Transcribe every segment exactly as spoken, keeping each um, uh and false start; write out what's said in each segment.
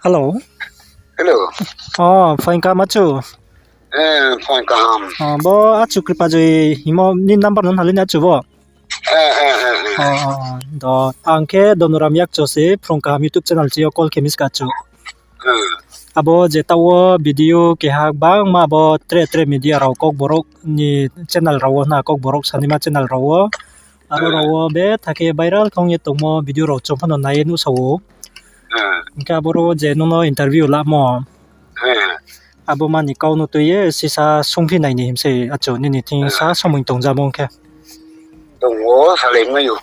Hello. Hello. O, phaing kaham achu? Eh, phaing kaham. O, bo achu Kripajoi himo ni number no nalai ni achu bo? Eh, eh, eh, eh. O, o, o. Do, ang khe Donoram Yakcho se, Phrung Kaham YouTube channel chi yo call khe mi ska chu. Eh. Abo je taoh wo video keha gbangma abo tre tre media rao Kokborok ni channel rao wo na, Kokborok sanima channel rao wo. Aro rao wo betha khe viral khe ong ye tongmo video rao chung pho no nai ye nuhsao ou. Hing khe aboro je nung no interview lamo. Abo mani kau no tui ye sisa sungphi nai ni himse achu nini thing sa somoing tongjamo ong khe. Tong ou, salai mai ou.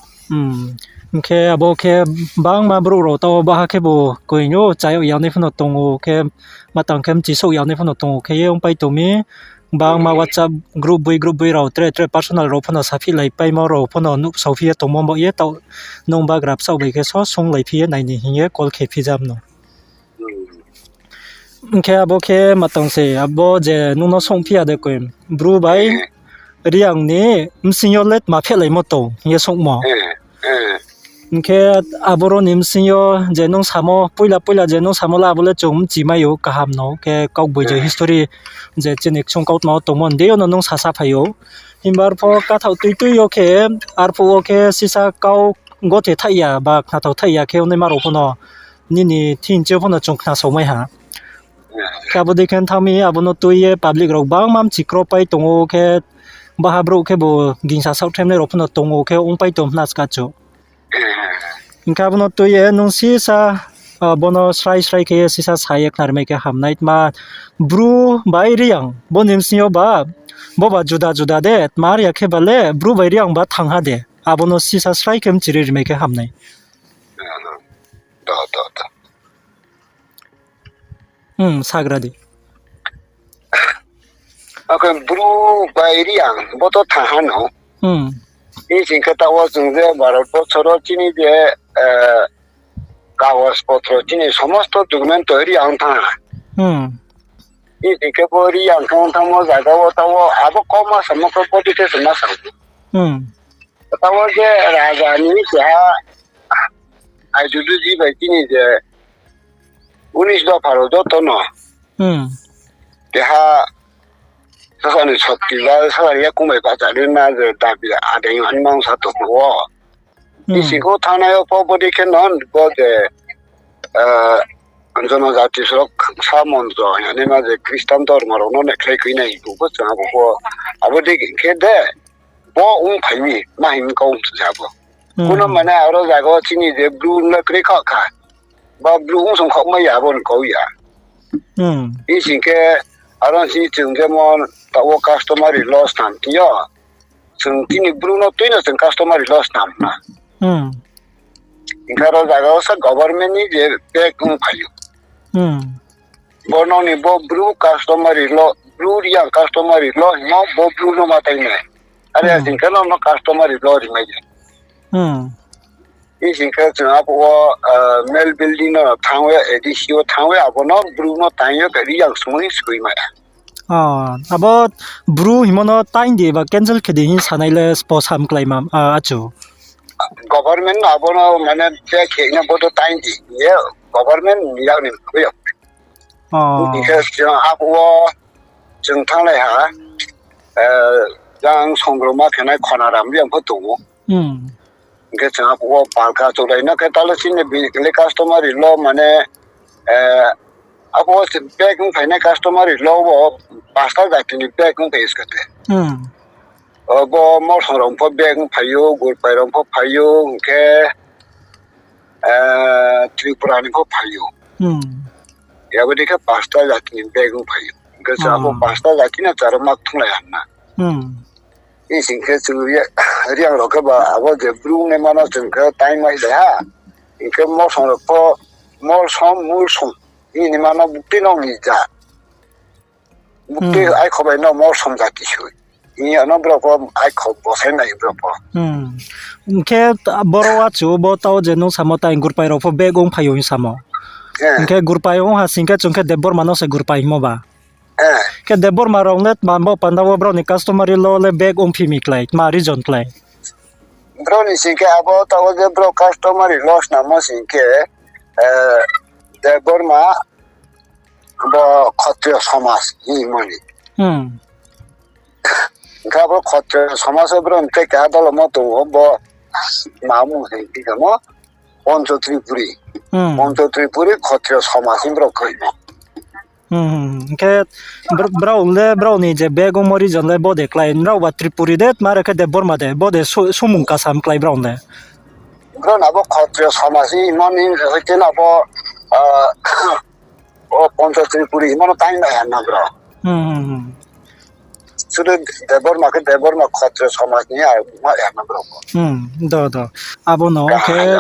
Hing khe abo khe bangma brouh rao taoh baha khe bo koing ou, chayag yagnai pho no tong ou khe, matang khe mchisouh yagnai pho no tong ou khe ye ongpai tong mi. Bangma WhatsApp group boi group boi rao tre tre personal rao pho no saphilaipaimo rao pho no nuhsaophi ye tongmo bo ye taoh nung bagra bsaoh bai khe so sunglaiphi ye nai ni hing ye call khe phi jam no. Hing khe abo khe matang se, abo je nung no sungphi ya de koi, Bru bai Reang ni bsing yo le tma phehlaimo tong hing ye sungmo. Hing khe aboro ni bsing yo je nung samo, poila poila je nung samo le abo le chung mchimai ou kaham no, khe kaugboijo history je chini ksung kautma wo tongmo, deing yo no nung sasa phai ou. Himba arphuh wo kathaoh tui tui yo khe, arphuh wo khe sisa kau gothe thaih ya ba khnathao thaih ya khe onaima rao pho no nini thing chi yo pho no chung khnasaomai ha. Khe abo dei khe thanng mi, abo no tui ye public rao bangma mchikropai tong ou khe, baha brouh khe bo gingsa saohthaimnai rao pho no tong ou khe ongpai tong hna ska chu. Hing khe abo no tui ye nung sisa, bo no srai srai khe ye sisa sa ye khnari mai khe hamnai tma, Bru bai Reang bo ni bsing yo ba, bo ba juda juda de, tma are ya khe ba le Bru bai Reang ba thanng ha de, abo no sisa srai khe mchiri ri mai khe hamnai. Sagra di. Akhe Bru bai Reang bo to thanng ha no. Hing sing khe taoh wo chung je Bharat borso ro chini je kagos potro chini somosto document to Reang thanng ha. Hing sing khe bo Reang thanng thanngmo zaga wo taoh wo abo kauma samo khe bo details ma sa. Taoh wo je raja ni keha ideology bai chini je unis dopha rao joto no keha sasa ni sokti ba sasa ni yakung bai bahcha ri na je dabi adai ani mang sa tong ou. Bsing khe thanngnai yo pho bo dei khe no bo je jonojati sorok sa montro hing ye naima je Christian dormo rao no naikhlai khui nai bo pho chung abo pho abo dei khe de bo ongphai mi ma hing kau je abo. Kuno mane aro zaga wo chini je Bru no kroi khaoh kha, ba Bru ongsong khaohmai ya abo ni kau ya. Hing sing khe aro si chung jemon taoh wo customary law snam thing yo, chung chini Bru no tui no chung customary law snam na. Hing khe aro zaga wo sa government ni je back ongphai ou. Bo no ni bo Bru customary law, Bru Reang customary law hingmo bo Bru no ma tai nai. Are ya sing khe no no customary law ri mai ya. Hing sing khe chung abo wo mel building no thanng ye, A D C wo thanng ye abo no Bru no tang yo khe Reang sung hing soi mai ya. Abo Bru hingmo no tang di ba cancel khe di hing sanai le spo sam kláima achu. Government no abo no mane je khe no bo to tang di ye government ni yak ni khui yo. Hing khe chung abo wo chung thannglai ha, jang songroma khenai Khonaram Reang pho tong ou. Hing khe chung abo wo palka cholai na khe tale chini le customary law mane abo wo back ongphainai customary law wo pasta jati ni back ongphai skate. Bo Molsom rao pho back ongphai ou, Gurpai rao pho phai ou, hing khe Tripura ni pho phai ou. Abo dei khe pasta jati ni back ongphai ou. Hing khe chung abo pasta jati no charo ma kthunglai ha na. Hing sing khe chung Reang rao khe ba abo je Bru ongnaima no chung khe tang mai dai ha. Hing khe Molsom rao pho, Molsom, Molsom, hing ni ma no buktui no ni ja. Buktui aikho bai no Molsom jati soi. Hing ya no brao pho aikho bosai nai brao pho. Hing khe boro achu bo taoh je nung samo tai Gurpai rao pho back ongphai ou hing samo. Hing khe Gurpai ong ha sing khe chung khe Debbarma no se Gurpai hingmo ba. Khe Debbarma rao le tma bo panda wo brao ni customary law le back ongphi mi klái, tma reason klái? Brao ni sing khe abo taoh wo je brao customary law snammo sing khe, Debbarma, bo Khotriyo somaj hingmo ni. Hing khe abo Khotriyo somaj wo bro ni tre keha dolomo tong ou, bo ma mung se hing khe mo Poncho Tripuri. Poncho Tripuri Khotriyo somaj hing bro khaimo. Hing khe br-, brao le, brao ni je begongmo region le bo de klái, nrao ba Tripuri de, tma re khe Debbarma de, bo de so-, somung kasam klái brao le. Bro na bo Khotriyo somaj ni hingmo ni hoi khe na bo, ah, o Poncho Tripuri hingmo no tang nai ha na bro. Sudu Debbarma khe Debbarma Khotriyo somaj ni ar ma ya na bro. Do, do. Abo no khe,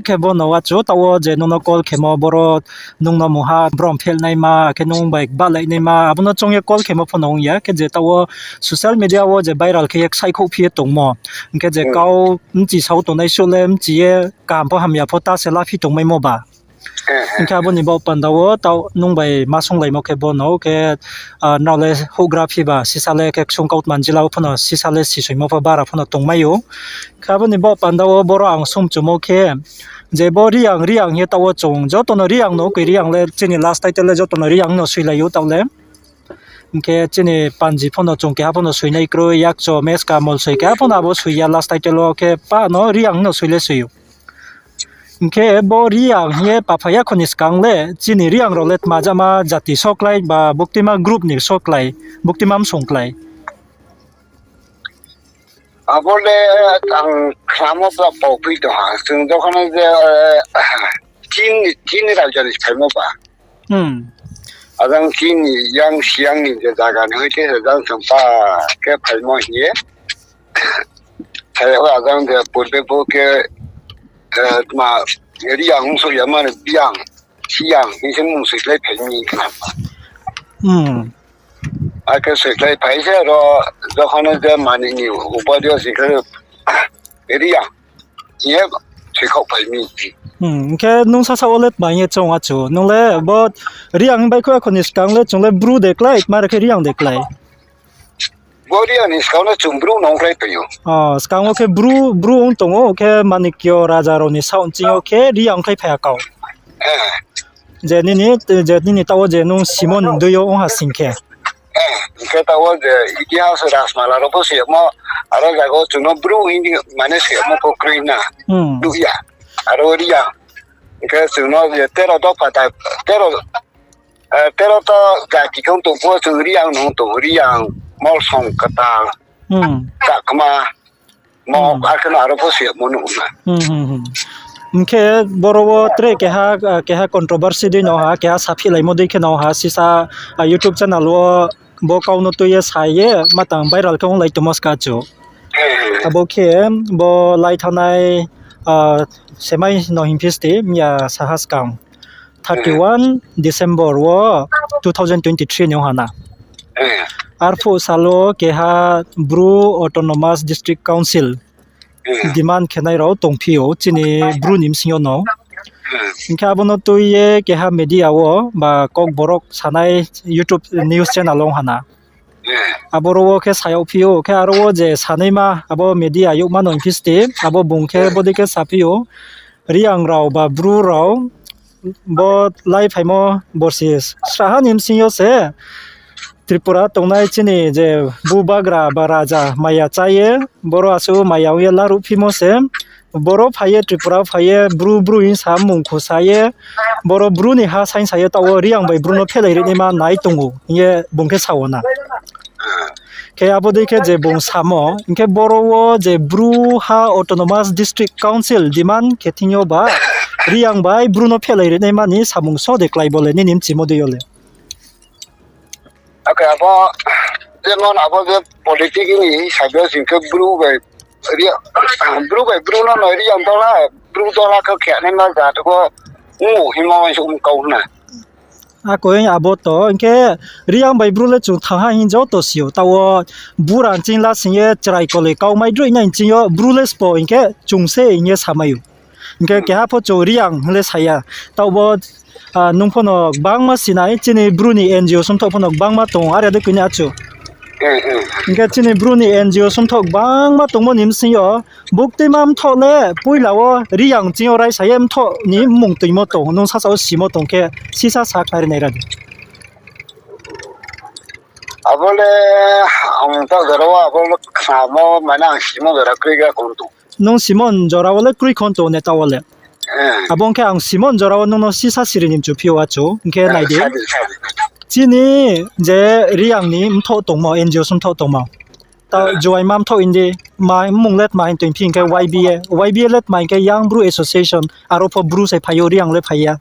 khe bo no wachu taoh wo je nung no call khemo boro nung no mungha brom phelnaima, khe nung bai bahlainaima, abo no choung ye call khemo pho no ong ya, khe je taoh wo social media wo je viral khe ye ksaihkhouh phi ye tongmo. Hing khe je kau mchi sao tongnai suh le mchi ye kaham pho hamya pho ta se laphi tongmaimo ba. Hing khe abo ni baoh panda wo taoh nung bai ma sunglaimo khe bo no khe, ah, nrao le houhgra phi ba sisa le khe ksung kautma jila wo pho no sisa le sisoimo pho bara pho no tongmai ou. Khe abo ni baoh panda wo boro ang sumchumo khe, je bo Reang, Reang hing ye taoh wo chung joto no Reang no, koi Reang le chini last title le joto no Reang no soilai ou taoh le. Hing khe chini panji pho no chung keha pho no soinai kroi, yakcho, meska, molsoi keha pho no abo soi ya last title wo khe pa no Reang no soi le soi ou. Hing khe bo Reang hing ye pa phai ya kho ni skang le chini Reang rao le tma jama jati soklái ba buktima group ni soklái, buktima msung klái. Abo le ang khnamo ba pauphi tong ha. Chung jokhon je, eh, chini, chini rajyo ni phaimo ba. Ajang chini yang Siang ni je zaga ni hoi khe ajang chung pa khe phaimo hing ye. Phai o ajang je purbe bo khe, eh, tma Reang hing soi ya mani Biang, Siang hing se mung soikhlai phai mi khna. Akhe soikhlai phai se ro jokhon je mani ni upadi o si khe Reang hing ye soikhaoh phai mi. Hing khe nung sasa wo le tma hing ye choung achu? Nung le bo Reang hing bai kho, akho ni skang le chung le Bru de klái, tma re khe Reang de klái? Bo Reang ni skang no chung Bru no ongkhlai phai ou. O, skang wo khe Bru, Bru ong tong ou, khe Manikyo raja rao ni saoh nching yo khe Reang ongkhlai phai ha kau. Je nini, je nini taoh wo je nung simo ni dui yo ong ha sing khe. Hing khe taoh wo je itihas Rajmala rao pho soimo, aro jaga wo chung no Bru hing di mane soimo pho kroi na. Nuh ya. Aro Reang. Hing khe chung no je tero dopha ta, tero, eh, tero ta jati khe ong tong pho chung Reang no ong tong, Reang, Molsom, Katal, Chakma, mo, akhe no aro pho soimo nuh na. Hing khe boro wo tre keha, ah, keha controversy dei no ha, keha saphihlaimo dei khe no ha, sisa, ah, YouTube channel wo bo kau no tui ye sa ye, matang viral khe onglai tongmo ska chu. Abo khe bo lai thanngnai, ah, semai no hing phi sti, miya saha skang. Thirty one December wo two thousand twenty three ni ong ha na. Arphuh sal wo keha Bru Autonomous District Council demand khenai rao tongphi ou chini Bru ni bsing yo no. Hing khe abo no tui ye keha media wo ba Kokborok sanai YouTube news channel ong ha na. Aboro wo khe sa yagphi ou, khe aro wo je sanaima abo media youhma no hing phi sti, abo bung khe bodei khe saphi ou, Reang rao ba Bru rao bo lai phaimo borsi sraha ni bsing yo se Tripura tongnai chini je bubagra ba raja maya chá ye, boro asuh maya ong ye laruhphimo se, boro phai ye Tripura phai ye Bru Bru hing samung khusa ye, boro Bru ni ha saingsa ye taoh wo Reang bai Bru no phelai rinaima nai tong ou hing ye bung khe sa ou na. Khe abo dei khe je bung samo, hing khe boro wo je Bru ha Autonomous District Council demand khe thing yo ba, Reang bai Bru no phelai rinaima ni samung so de klái bo le nini mchimo dei yo le. Akhe abo, jemon abo je politic ni hisab yo sing khe Bru bai Reang, Bru bai Bru no no Reang dola, Bru dola khe khe naima jat wo, ong ou hingmo uaingsouh kau na. Akoi abo to, hing khe Reang bai Bru le chung thangha hing joto si ou, taoh wo bura nching la sing ye chrai kole kau mai droi nai nching yo Bru le sbo hing khe chung se hing ye samai ou. Hing khe keha pho chung Reang hing le sa ya. Taoh bo, ah, nung pho no gbangma sinai, chini Bru ni N G O sumthoh pho no gbangma tong, are de koi ni achu. Hing khe chini Bru ni N G O sumthoh gbangma tongmo ni bsing yo, buktuima mthoh le poila wo Reang ching yo raisa ye mthoh ni mmung toimo tong, nung sasa wo simo tong khe, sisa sakhnari nai ra di. Abo le ang ta jora wo abo le khnamo, mane ang simo jora kroi gra khon tong. Nung simo jora wo le kroi khon tong ne ta wo le. Abo ong khe ang simo jora wo nung no sisa siri ni mchu phi ou achu, hing khe nai di. Chini je Reang ni mthoh tongmo, N G O sumthoh tongmo. Ta juaima mthoh hing di, ma mmung le tma hing tong phi hing khe Y B A, Y B A le tma hing khe Young Bru Association, aro pho Bru se phai ou, Reang le phai ya.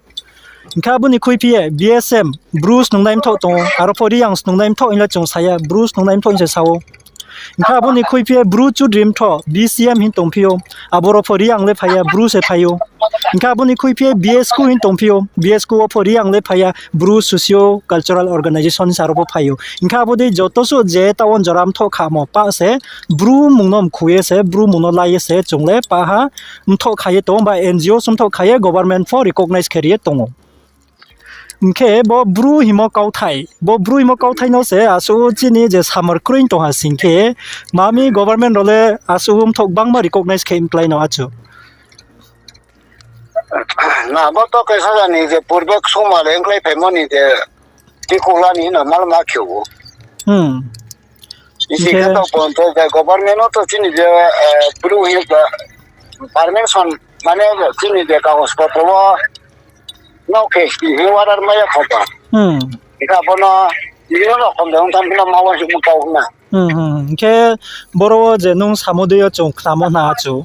Hing khe abo ni khuiphi ye B S M, Bru snungnai mthoh tong ou, aro pho Reang snungnai mthoh hing le chung sa ya, Bru snungnai mthoh hing se sa ou. Hing khe abo ni khuiphi ye Bru Chudri mthoh, B C M hing tong phi ou, aboro pho Reang le phai ya, Bru se phai ou. Hing khe abo ni khuiphi ye B S K U hing tong phi ou, B S K U wo pho Reang le phai ya, Bru Socio Cultural Organization se aro pho phai ou. Hing khe abo dei joto suh je taoh wo jora mthoh khamo pah se, Bru mmung no mkhu ye se, Bru mmung no la ye se, chung le pah ha mthoh kha ye tong ou, ba N G O sumthoh kha ye government pho recognize khe ri ye tong ou. Hing khe bo Bru hingmo kauthai, bo Bru hingmo kauthai no se asuh chini je samar kroi tong ha sing khe, mami government rao le asuh mthoh gbangma recognize khe mklái no achu. Na, bo to kaisa jani je purbe ksungma le ongkhlai phaimo ni je tikhola ni hino malma khe ou. Isi khe to pon to je government no to chini je Bru hing ba permission mane chini je kagos potro wo no khe hing order mai ya kho ba. Hing khe abo no bibhinno rokom de ong thanng phino ma wo hing kau na. Hing khe boro wo je nung samo dei yo chung khnamo na achu.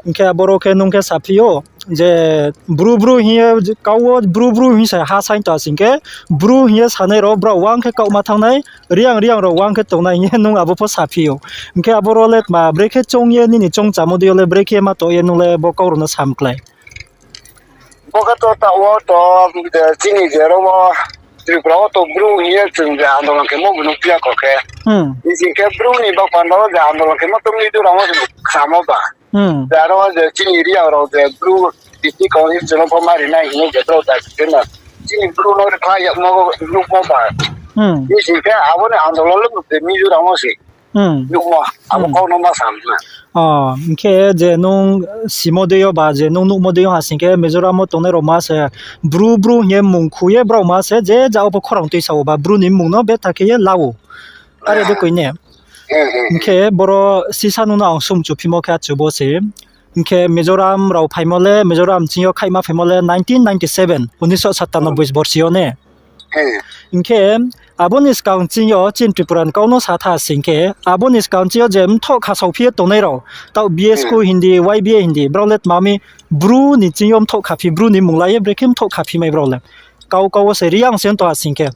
Hing khe aboro khe nung khe saphi ou je Bru Bru hing ye kau wo Bru Bru hing se ha saing tong sing khe Bru hing ye sanai rao brao wang khe kauma thanng nai, Reang Reang rao wang khe tongnai hing ye nung abo pho saphi ou. Hing khe aboro le tma brekhe choung ye nini choung chamo dei yo le brekhe ma tong ye nung le bo kau rao no sa mklái. Bo khe to taoh wo to, chini je ro wo Tripura wo to Bru hing ye chung je andolon khemo bo nung phi ya kho khe. Ni sing khe Bru ni baoh panda wo je andolon khemo to Mizoram wo se khamo ba. Je aro wo je chini Reang rao je Bru district council chung no pho ma ri nai hing ye je brao dai khe no. Chini Bru no ri khlai yagmo nuhmo ba. Ni sing khe abo ni andolon le je Mizoram wo se nuhmo, abo kau no ma sa na. Hing khe je nung simo dei yo ba je nung nuhmo dei yo ha sing khe Mizoram wo tongnai rao ma se Bru Bru hing ye mmung khu ye brao ma se je jao pho khorang tuisa ou ba Bru ni mmung no betha khe ye la ou. Are de koi ne? Hing khe boro sisa nung no ang sumchu phimo khe achu bo se. Hing khe Mizoram rao phaimo le, Mizoram ching yo khaihma phaimo le nineteen ninety seven, উনিশশো সাতানব্বই borsi yo ne. Hing khe abo ni skang ching yo chini Tripura ni kau no sa tha sing khe, abo ni skang ching yo je mthoh khasao phi ye tongnai rao, taoh B S K U hing di, Y B A hing di, brao le tma mi Bru ni ching yo mthoh khaphi, Bru ni mmung la ye brekhe mthoh khaphi mai brao le. Kau kau wo se Reang se ong tong ha sing khe.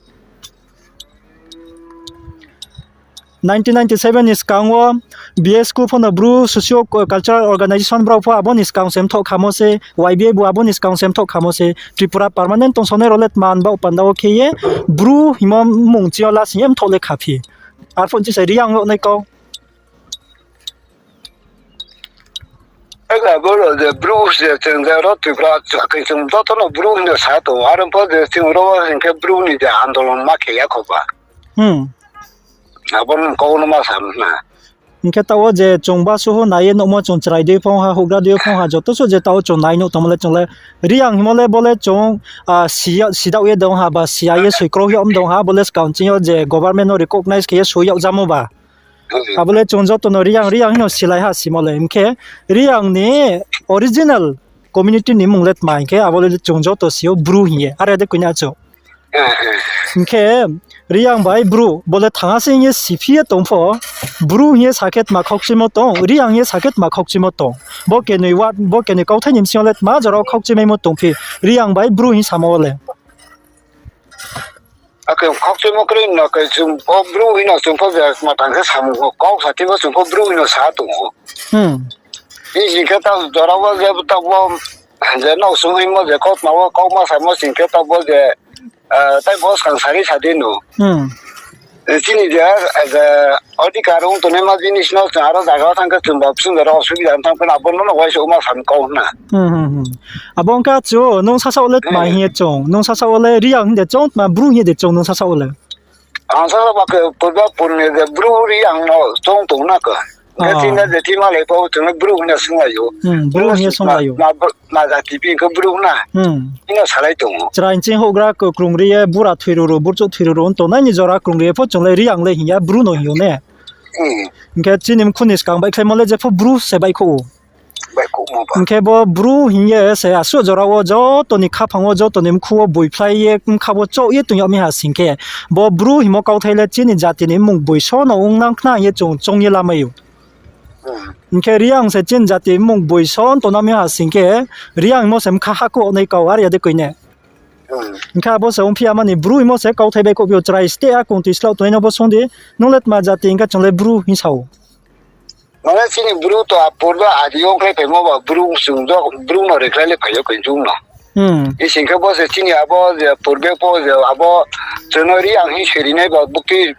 Nineteen ninety seven ni skang wo B S K U pho no Bru Socio Cultural Organization brao pho abo ni skang se mthoh khamo se, Y B A bu abo ni skang se mthoh khamo se, Tripura permanent tongsonai rao le tma ni baoh panda wo khe ye Bru hingmo mmung ching yo lasing ye mthoh le khaphi. Arphuh chi se Reang yag nai kau. Abo rao je Bru je chung je ro Tripura khe chung joto no Bru hing no sa tong, aro pho je chung ro hing khe Bru ni je andolon ma khe ya kho ba. Abo no kau no ma sa na. Hing khe taoh wo je chung basuh nai ye nuhmo chung chrai dei phong ha, houhgra dei phong ha, joto suh je taoh wo chung nai nuh tongmo le chung le Reang hingmo le bo le chung sidaoh ye dong ha ba siya ye soi kroi yag dong ha, bo le skang ching yo je government no recognize khe ye soi yag jamo ba. Abo le chung joto no Reang, Reang hing no silai ha simo le. Hing khe Reang ni original community ni mmung le tma hing khe abo le chung joto si ou Bru hing ye. Are de koi na achu. Hing khe Reang bai Bru bo le thangha se hing ye siphi ye tong pho, Bru hing ye sa khe tma khaukchuimo tong, Reang hing ye sa khe tma khaukchuimo tong. Bo kenoi wa, bo kenoi kauthai ni bsing yo le tma jora wo khaukchuimaimo tongphi, Reang bai Bru hing samo wo le. Akhe khaukchuimo kroi no khe chung pho Bru hing no chung pho je matang khe samung kau sa thing pho chung pho Bru hing no sa tong ou. Hing sing khe ta jora wo je ta bo je nao sung hingmo je kautma wo kauma samo sing khe ta bo je, tai bo skang sari sa di no. Chini je, je odhikar ong tongnaima jinis no chung aro zaga wo thanng khe chung ba bsung jora osubida thanng phano abo no no uaingsouhma sam kau hna. Abo ong khe achu, nung sasaoh wo le tma hing ye chung, nung sasaoh wo le Reang hing de chung, tma Bru hing ye de chung, nung sasaoh wo le? Ang sa ba khe purba purni de Bru Reang no choung tong na khe. Hingkhe chini je thima lai pho chung le Bru hing ye sung lai ou. Hmm, Bru hing ye sung lai ou. Ma, ma jati phi khe Bru na. Hmm. Hing ye salai tong ou. Chrai ching houhgra krung ri ye bura thoi ruru, burchouh thoi ruru, ong tongnai ni jora krung ri ye pho chung le Reang le hing ya, Bru no hing ou ne. Hmm. Hingkhe chini mkhu ni skang baihkhlaimo le jepho Bru se baihkhouh ou. Baihkhouhmo ba. Hingkhe bo Bru hing ye se asuh jora wo joto ni khaphang wo, joto ni mkhu wo boiphlai ye, bkha wo chouh ye tong yag mi ha sing khe, bo Bru hingmo kauthai le chini jati ni mmung boiso no ong nang khna hing ye chung choung ye lamai ou. Hmm. Hingkhe Reang se chini jati mmung boiso ong tong na mi ha sing khe, Reang hingmo se bkha hakhouh nai kau are ya de koi ne. Hmm. Hingkhe abo se ongphi ya mani Bru hingmo se kauthai baihkhouh phi ou, chrai state a kong tui slao tongnai no bo sung di, nung le tma jati hingkhe chung le Bru hing sa ou. Mane chini Bru to apurba adi ongkhlai phaimo ba Bru sung do, Bru no rekhlai le phai ou koi chung no. Hmm. Ising khe bo se chini abo je purbe pho je abo chung no Reang hing soiri nai ba buktui,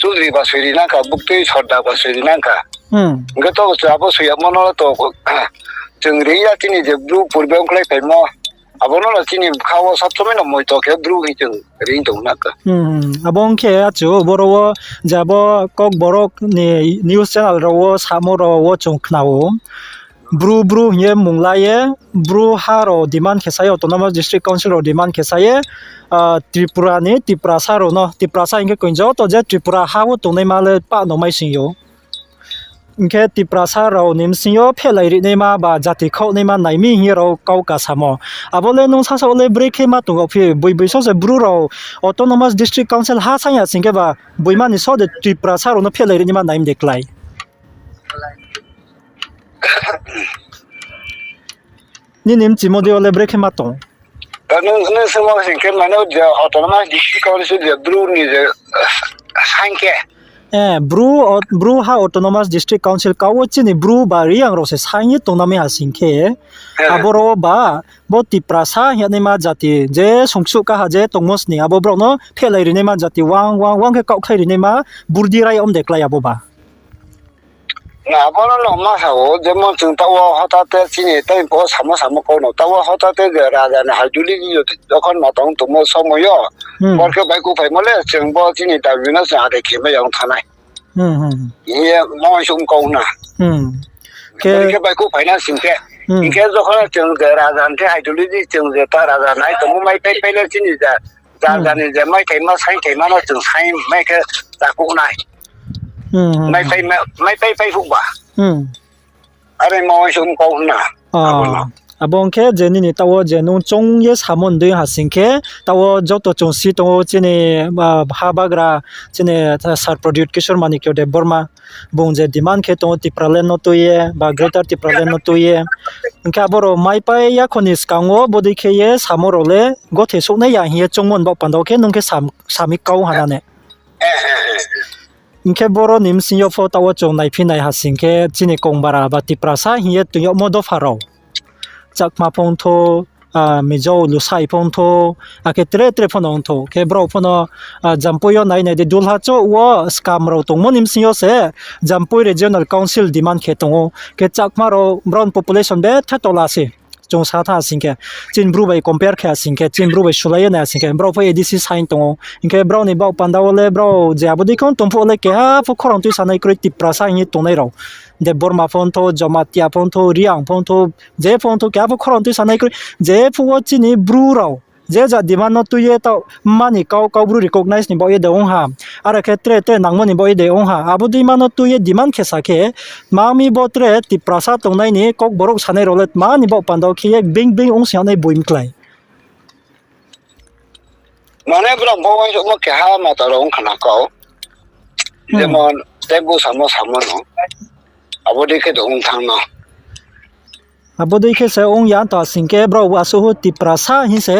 Chudri ba soiri nang kha, buktui Sorda ba soiri nang kha. Hmm. Hingkhe to abo soiyamo no to, chung ri ya chini je Bru purbe ongkhlai phaimo. Abo no no chini bkha wo sob somoi no moito khe Bru hing chung ri tong na kha. Hmm, abo ong khe achu boro wo je abo Kokborok ni news channel rao wo samo rao wo chung khna ou. Bru Bru hing ye mung la ye, Bru ha rao demand khe sa ye, Autonomous District Council rao demand khe sa ye, ah, Tripura ni Tiprasa rao no, Tiprasa hing khe koi joto je Tripura ha wo tongnaima le pah no mai sing ou. Hing khe Tiprasa rao ni bsing yo phehlai rinaima ba jati khaohnaima nai mi hing ye rao kau ka samo. Abo le nung sasaoh le brekhe ma tong yag phi, boi boiso se Bru rao Autonomous District Council ha saing ya sing khe ba, boima ni so de Tiprasa rao no phehlai rinaima nai mi de klái. Nini mchimo dei yo le brekhe ma tong. Nung, nung sungmo sing khe mane je Autonomous District Council je Bru ni je saing khe. Eh, Bru, Bru ha Autonomous District Council kau wo chini Bru ba Reang rao se saing ye tongna mi ha sing khe. Abo rao ba, bo Tiprasa hing ye naima jati, je sungsuh kaha je tongmo sning, abo brao no phehlai rinaima jati, wang, wang, wang khe kaohkhlai rinaima, burdi rai om de klái abo ba. Na, abo no no ma sa ou, jemon chung taoh wo hotate chini time pho samo samo kau no, taoh wo hotate je raja ni haiduli ni jokhon ma tong tongmo somoi yo, bor khe baihkhouh phaimo le chung bo chini dabi no chung adai khe mai ya ong thanng nai. Hing ye ma uaingsouh kau na. Bor khe baihkhouh phai na sing khe, hing khe jokhon chung je raja ni khe haiduli di chung je ta raja nai tongmo maipai pai le chini je, raja ni je maithaima saingthaima no chung saing mai khe takuh nai. Maipai, maipai pai phuh ba. Are ma uaingsouh kau na. Abo no. Abo ong khe je nini taoh wo je nung choung ye samo ni dei ha sing khe, taoh wo joto chung si tong ou chini, ah, ha bagra chini, ah, Sir Pradyut Kishore Manikya Debbarma. Bung je demand khe tong ou Tipraland no tui ye, ba Greater Tipraland no tui ye. Hing khe abo rao maipai ya kho ni skang wo bodei khe ye samo rao le gothe souhnai ya hing ye choungmo ni baoh panda wo khe nung khe sam-, sami kau ha na ne. Hing khe boro ni bsing yo pho taoh wo chung naiphi nai ha sing khe chini Kongbara ba Tiprasa hing ye tong yagmo dopha rao. Chakma pho ongthou, ah, Mizo, Lusai pho ongthou, akhe tre tre pho no ongthou. Khe brao pho no, ah, Jampui yo nai nai di dulha chouh wo scam rao tongmo ni bsing yo se Jampui Regional Council demand khe tong ou. Khe Chakma rao brao ni population betha tola se. Chung sa tha sing khe, chini Bru bai compare khe sing khe, chini Bru bai sulai ye nai sing khe, brao pho A D C sign tong ou. Hing khe brao ni baoh panda wo le brao je abo dei khe tong phuh le keha pho khorang tui sanai kroi Tiprasa hing ye tongnai rao. Debbarma pho ongthou, Jamatia pho ongthou, Reang pho ongthou, je pho ongthou, keha pho khorang tui sanai kroi, je phuh wo chini Bru rao, je ja demand no tui ye taoh mani kau, kau Bru recognize ni baoh ye de ong ha. Are khe tre tre nangmo ni baoh ye de ong ha. Abo dei ma no tui ye demand khe sa khe, ma mi bo tre Tiprasa tongnai ni Kokborok sanai rao le tma ni baoh panda wo khe ye bing bing ong sing yag nai boi mklái. Mane brao pho uaingsouhmo keha mata rao ong khna kau. Jemon, tei bu samo samo no. Abo dei khe de ong thanng no. Abo dei khe se ong ya to ha sing khe, brao asuh Tiprasa hing se,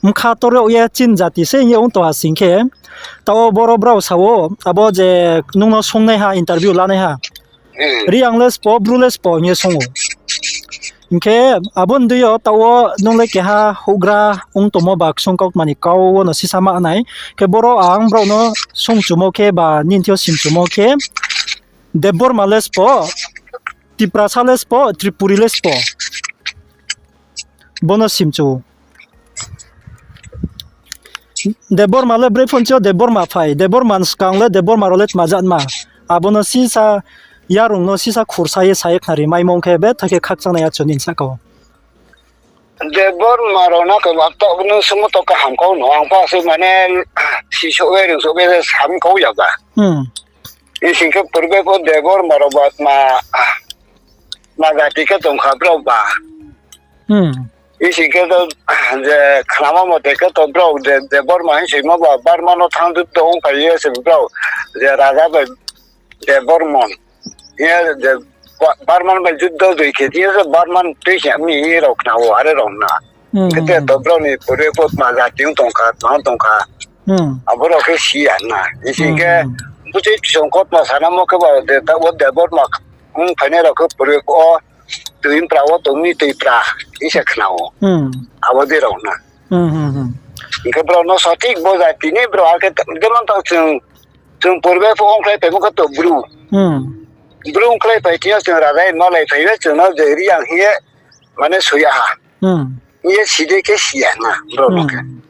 bkha tor yag ye chini jati se hing ye ong to ha sing khe, taoh wo boro brao sa ou, abo je nung no sungnaiha, interview lanaiha. Reang le sbo, Bru le sbo hing ye sung ou. Hing khe abo ni dei yo taoh wo nung le keha houhgra ong tongmo ba ksung kautma ni kau wo no sisa ma nai. Khe boro ang brao no sungchumo khe ba nini thing yo simchumo khe, Debbarma le sbo, Tiprasa le sbo, Tripuri le sbo. Bo no simchu ou. Debbarma le bre phunchi yo Debbarma phai. Debbarma ni skang le Debbarma rao le tma jat ma. Abo no sisa yarung no sisa khursa ye sa ye khnari maimo khe betha khe khakchang nai achu nini sahka wo. Debbarma rao no khe ba taoh nung sungmo to kaham kau no. Ang pa se mane sisouh ye rungsouh ye sam kau ya ba. Hmm. Ising khe purbe pho Debbarma rao ba tma, tma jati khe tongkha brao ba. Hmm. Ising khe to, je khnama mote khe to brao je, Debbarma hing soimo ba Barma no thanng juddo ongphai ye se brao je raja bai Debbarma. Ye je Ba-, Barman bai juddo doi khe, ye je Barman tui khe mi hing ye rao khna wo, are rao na. Hmm, Khe hmm, to hmm. brao ni purbe pho tma jati ong tongkha, tma ong tongkha. Hmm. Abo rao khe si ya na. Ising khe, Hmm. buchoi chisong kotma sanamo khe ba de, ta wo Debbarma ong phainai rao khe purbe pho, tui mpra wo tong mi tui pra, hing se khna wo. Hmm. Abo dei rao na. Hmm, hmm, hmm. Hing khe brao no sothik bo jati ni brao akhe, jemon taoh chung, chung purbe pho ongkhlai phaimo khe to Bru. Hmm. Bru ongkhlai phai thing yo chung raja ye malai phai ye chung no je Reang hing ye, mane soi ya ha. Hmm. Hing ye si dei khe si ya na, brao no khe. Hmm.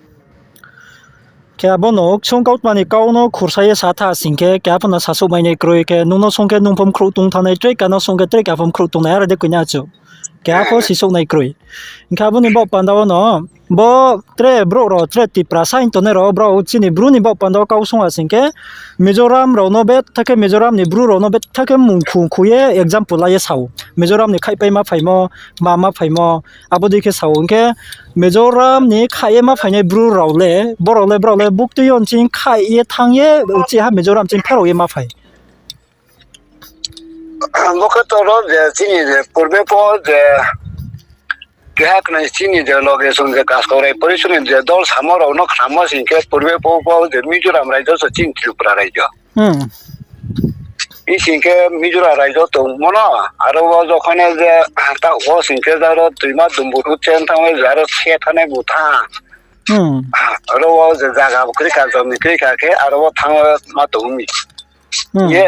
Khe abo no ksung kautma ni kau no khursa ye sa tha sing khe, keha pho no sasouh mai nai kroi khe, nung no sung khe nung pho mkhrouh tong thanng nai, tre keha no sung khe tre keha pho mkhrouh tong nai, are de koi na chu. Keha pho sisouh nai kroi. Hing khe abo ni baoh panda wo no, bo tre brouh rao, tre Tiprasa hing tongnai rao, brao chini Bru ni baoh panda wo kau sung ha sing khe, Mizoram rao no betha khe, Mizoram ni Bru rao no betha khe mung khu khu ye example la ye sa ou. Mizoram ni khaihpai ma phaimo, ma ma phaimo, abo dei khe sa ou. Hing khe Mizoram ni khaih ye ma phainai Bru rao le, bo rao le, brao le buktui yo nching khaih ye thanng ye, uchih ha Mizoram ching pherao ye ma phai. Bo khe to ro je chini je purbe pho je keha knoi chini je loge song je Kaskau Rai Porishoni je dol samo rao no khnamo sing khe purbe pho pho je Mizoram raijo se chini Tripura raijo. Hmm. Ising khe Mizoram raijo tongmo no, aro wo jokhon je taoh wo sing khe jaro tuima dumbur uchen thanng ye jaro se thanai bu tha. Hmm. Aro wo je zaga bo kroi kha, jomi kroi kha khe aro wo thanng ye ma tong mi. Hmm. Ye,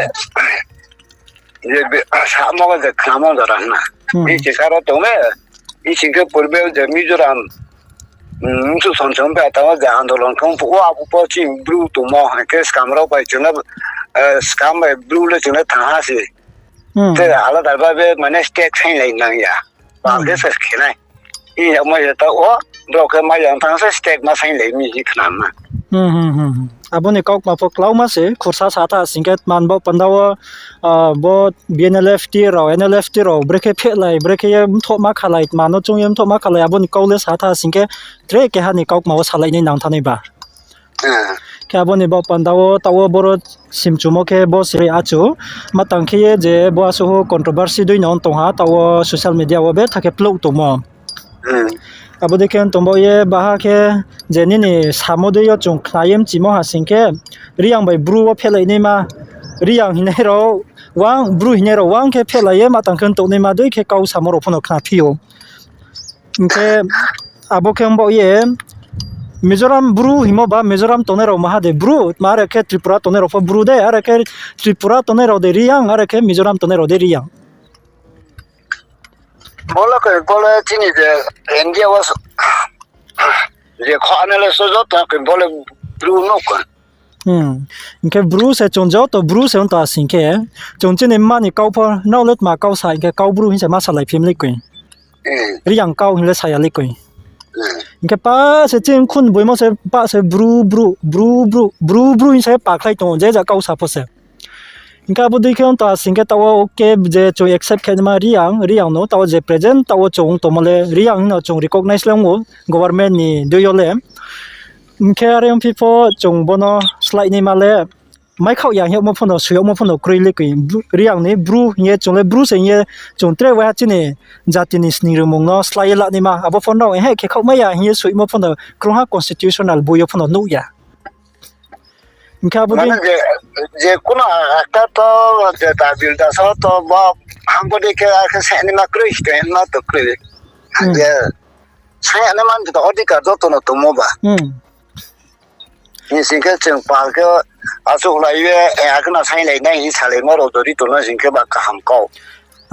je be, samo je khnamo jora na. Hmm. Bini chikaro tong le, ising khe purbe je Mizoram, mm, msu sonsom phe tamo je andolon khe ongphuh wo abo pho chini Bru tongmo, hing khe skam rao bai chung le, eh, skam bai Bru le chung le thanng ha se. Hmm. Te alada ba be mane state sainglai nang ya. Ba Hmm. khe se khe nai. Hing ya mo ye taoh wo, brao khe mai yang thanng se state ma sainglai mi hing khna ma. Hmm, hmm, hmm, hmm. Abo ni kautma pho klauma se, khursa sa tha sing khe tma ni baoh panda wo, ah, bo B N L F T rao, N L F T rao, brekhe phehlai, brekhe ye mthoh ma khalai, tma no chung ye mthoh ma khalai, abo ni kau le sa tha sing khe, tre keha ni kautma wo salai nai nang thanai ba. Eh. Khe abo ni baoh panda wo, taoh wo boro simchumo khe bo se achu, ma tang khe ye je bo asuh wo controversy dei no tong ha, taoh wo social media wo betha khe plouh tongmo. Hmm. Abo dei khe tong baoh ye baha khe je nini samo dei yo chung khna ye mchimo ha sing khe, Reang bai Bru wo phehlai naima, Reang hingnai rao, wang Bru hingnai rao wang khe phehlai ye ma tang khe tongnaima dei khe kau samo rao pho no khna phi ou. Hing khe abo khe ong baoh ye, Mizoram Bru hingmo ba Mizoram tongnai rao maha de Bru, tma are khe Tripura tongnai rao pho Bru de, are khe Tripura tongnai rao de Reang, are khe Mizoram tongnai rao de Reang. Bo le khe, bo le chini je India wo so-, je kho analysis joto khe bo le Bru no khe. Hmm. Hing khe Bru se chung joto Bru se ong tong sing khe, chung chini mma ni kau pho, nrao le tma kau sa hing khe kau Bru hing se ma salai phi mi le koi. Hmm. Reang kau hing le sa ya le koi. Hmm. Hing khe pa se chini khun boimo se pa se Bru, Bru, Bru, Bru, Bru, Bru hing se pakhlai tong ou, je ja kau sa pho se. Hing khe abo dei khe ong tong sing khe taoh wo okay je chung accept khe naima Reang, Reang no taoh wo je present taoh wo chung tongmo le Reang hing no chung recognize le ong ou government ni dei yo le. Hing khe are ongphi pho chung bo no slái naima le, maikhaoh ya hing yagmo pho no, soi yagmo pho no kroi le koi. Bru-, Reang ni Bru hing ye chung le Bru se hing ye chung tre waiha chini jati ni sning rungmung no slái ye la naima. Abo pho no, ehe, khe khaohmai ya hing ye soimo pho no krungha constitutional boi yo pho no nuh ya. Hing khe abo dei mane je, je kuno ekta to je dabil dasa to bo, ang bo dei khe akhe sainaima kroi, sainaima to kroi. Hmm. Je sainaima to odhikar joto no tongmo ba. Hmm. Hing sing khe chung pal khe achouhlai ye, eh, akhe no sainglai nai hing salaimo rao jodi tongna sing khe ba kaham kau.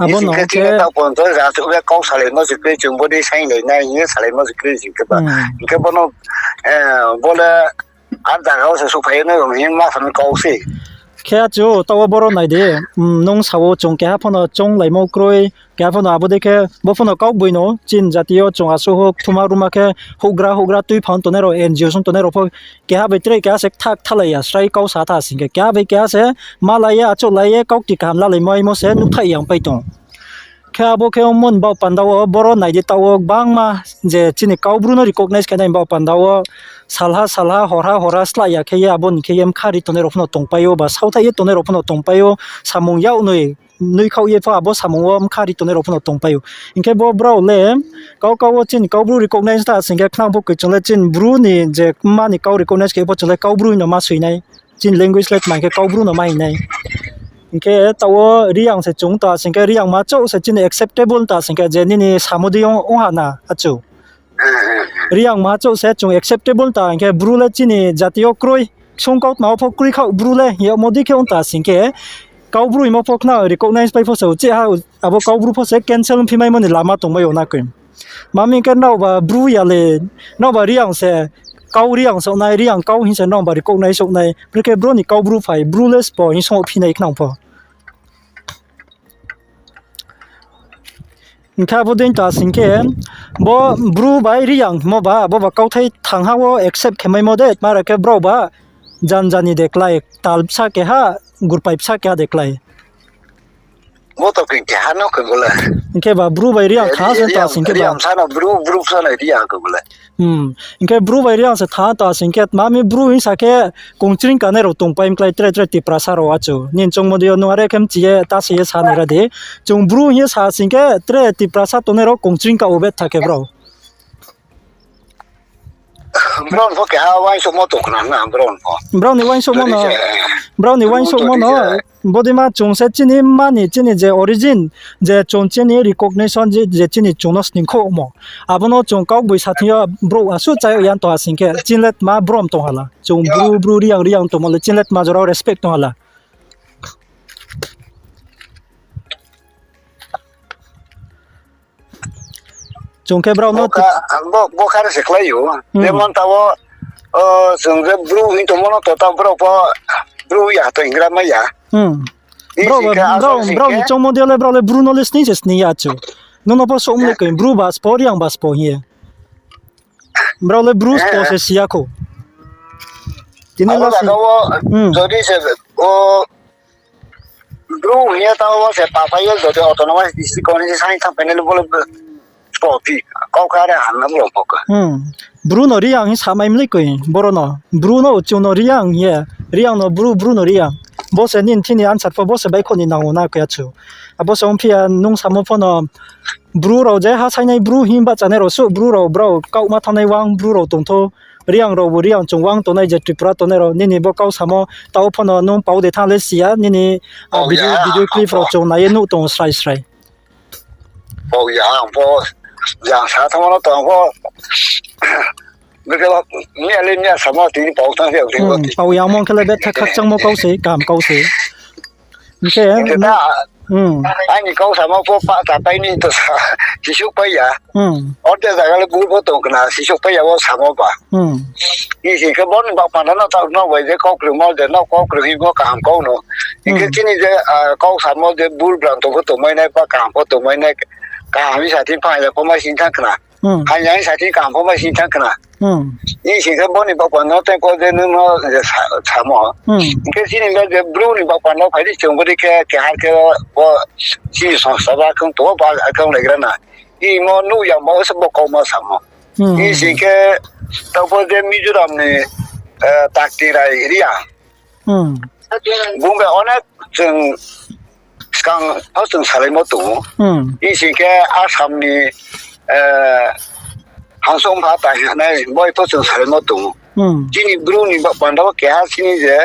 Abo hing sing no khe khe chini taoh ponto achouh ye kau salaimo se kroi, chung bo dei sainglai nai hing ye salaimo se kroi sing khe ba. Hmm. Hing khe bo no, eh, bo le Ar zaga wo se souhphai ye nai rung hing ma sa ni kau se. Khe achu, taoh wo boro nai di, mm, nung sa wo chung keha pho no chounglaimo kroi, keha pho no abo dei khe, bo pho no kaugboi no, chini jati yo chung asuh houh thuma ruma khe, houhgra houhgra tuiphang tongnai rao, N G O song tongnai rao pho, keha bai tre keha se kthak thalai ya, srai kau sa tha sing khe, keha bai keha se malai ye, achouhlai ye, kaukti kaham lalaimo aimo se nuhthai yang pai tong. Khe abo khe ongmo ni baoh panda wo boro nai di taoh wo gbangma je chini Kaubru no recognize khe nai ni baoh panda wo salha salha, horha horha slái ya khe ye abo ni khe ye mkha ri tongnai rao pho no tongpai ou, ba sauthaih ye tongnai rao pho no tongpai ou, samung yak noi, noikhaoh ye pho abo samung wo mkha ri tongnai rao pho no tongpai ou. Hing khe bo brao le kau kau wo chini Kaubru recognize tha sing khe khnang pho koi chung le chini Bru ni je mma ni kau recognize khe pho chung le Kaubru hing no ma soi nai. Chini language le tma hing khe Kaubru no ma hing nai. Hing khe taoh wo Reang se chung ta sing khe Reang ma chouh se chini acceptable ta sing khe je nini samo dei ong, ong ha na achu. Reang ma chouh se chung acceptable ta hing khe Bru le chini jati yo kroi. Song kautma wo pho kroi khaoh Bru le hing yagmo dei khe ong ta sing khe Kaubru hingmo pho khna recognize pai pho se uchih ha abo Kaubru pho se cancel ongphi maimo ni lama tongmai ou na koi. Ma mi khe nraoba Bru ya le, nraoba Reang se, kau Reang souh nai, Reang kau hing se nraoba recognize souh nai, brekhe bro ni Kaubru phai, Bru le sbo hing song phi nai khnang pho. Hing khe abo dei ta sing khe, bo Bru bai Reang hingmo ba, abo ba kauthai thangha wo accept khe maimo de, tma ra khe brao ba, jan jani de klái, tal bsa keha, gurpai bsa keha de klái. Bo to khe keha no khe bo le. Hing khe ba Bru bai Reang tha se ta sing khe ba. Reang sa no Bru, Bru sa no Reang khe bo le. Hmm. Hing khe Bru bai Reang se tha ta sing khe, tma mi Bru hing sa khe kongchring kanai rao tongpai mklái tre tre Tiprasa rao achu. Nini choungmo dei yo nung are khe mchi ye ta se ye sa nai ra di. Chung Bru hing ye sa sing khe tre Tiprasa tongnai rao kongchring ka o betha khe brao. Brao ni pho keha uaingsouhmo tong khna na, brao ni pho. Brao ni uaingsouhmo no, brao ni uaingsouhmo no, bodeima chung se chini mma ni chini je origin, je chung chini recognition je, je chini chung no sningkhouhmo. Abo no chung kaugboi sa thing yo brouh asuh chá yag ya tong ha sing khe, chini le tma brom tong ha la. Chung Bru, Bru, Reang, Reang tongmo le chini le tma jora respect tong ha la. Chung khe brao no bo kha, bo, bo kha re se khlai ou. Jemon taoh wo, o, chung je Bru hing tongmo no to taoh brao pho Bru ya to hingra mai ya. Brao, brao ni choungmo dei le brao le Bru no le sning se sning ya chu. Nono pho souh mlei khe Bru ba sbo, Reang ba sbo hing ye. Brao le Bru sbo se si ya khou. Tini abo la zaga wo, jodi se, o, Bru hing ye taoh wo se papai ye jodi autonomous district ni saing thanngphai nai le bo le sbo phi, kau kha re han na mlong pho khe. Bru no Reang hing samai mlei koi, boro no. Bru no chung no Reang hing ye, Reang no Bru, Bru no Reang. Bo se nini thini answer pho bo se baihkhouh ni nang ou na khe achu. Abo se ongphi ya nung samo pho no, Bru rao je ha sainai Bru hing bahchanai rao suh Bru rao, brao kauma thanngnai wang Bru rao tong thou. Reang raobu Reang chung wang tongnai je Tripura tongnai rao, nini bo kau samo, taoh pho no nung pau de thanng le si ya, nini, a, video, video clip rao chung nai ye nuh tong srai srai. Pau ya, ang pho, jang sa thanngmo no tong pho, bkhe, miya le miya samo, tini pau thanng se, pau ya mo khe le betha khakchangmo kau se, kaham kau se. Hing khe, aini kau samo pho pah ta pai ni to sa, sisouh pai ya. Orde zaga le bul pho tong khna, sisouh pai ya wo samo ba. Hing sing khe bo ni baoh panda no taoh no bai je kau krungmo, je no kau krung hingmo kaham kau no. Hing khe chini je, a, kau samo je bul bran tong pho tongmai nai, ba kaham pho tongmai nai, kaham hing sa thing pha ya pho mai sing thanng khna. Hanya hing sa thing kaham pho mai sing thanng khna. Hing sing khe bo ni baoh panda no tei kau je nung no je sa, samo. Hing khe chini le je Bru ni baoh panda no phai di chung bo di khe, keha khe bo chini songsa ba khe tong ba khe laigra na. Imo nuh ya mo se bo kauma samo. Hing sing khe taoh pho je Mizoram ni, e, Takti Rai Reang. Bung bai onek chung skang pho chung salaimo tong ou. Hing sing khe Assam ni, e, Hangso Mpha tai hanai boi pho chung salaimo tong ou. Chini Bru ni baoh panda wo keha chini je,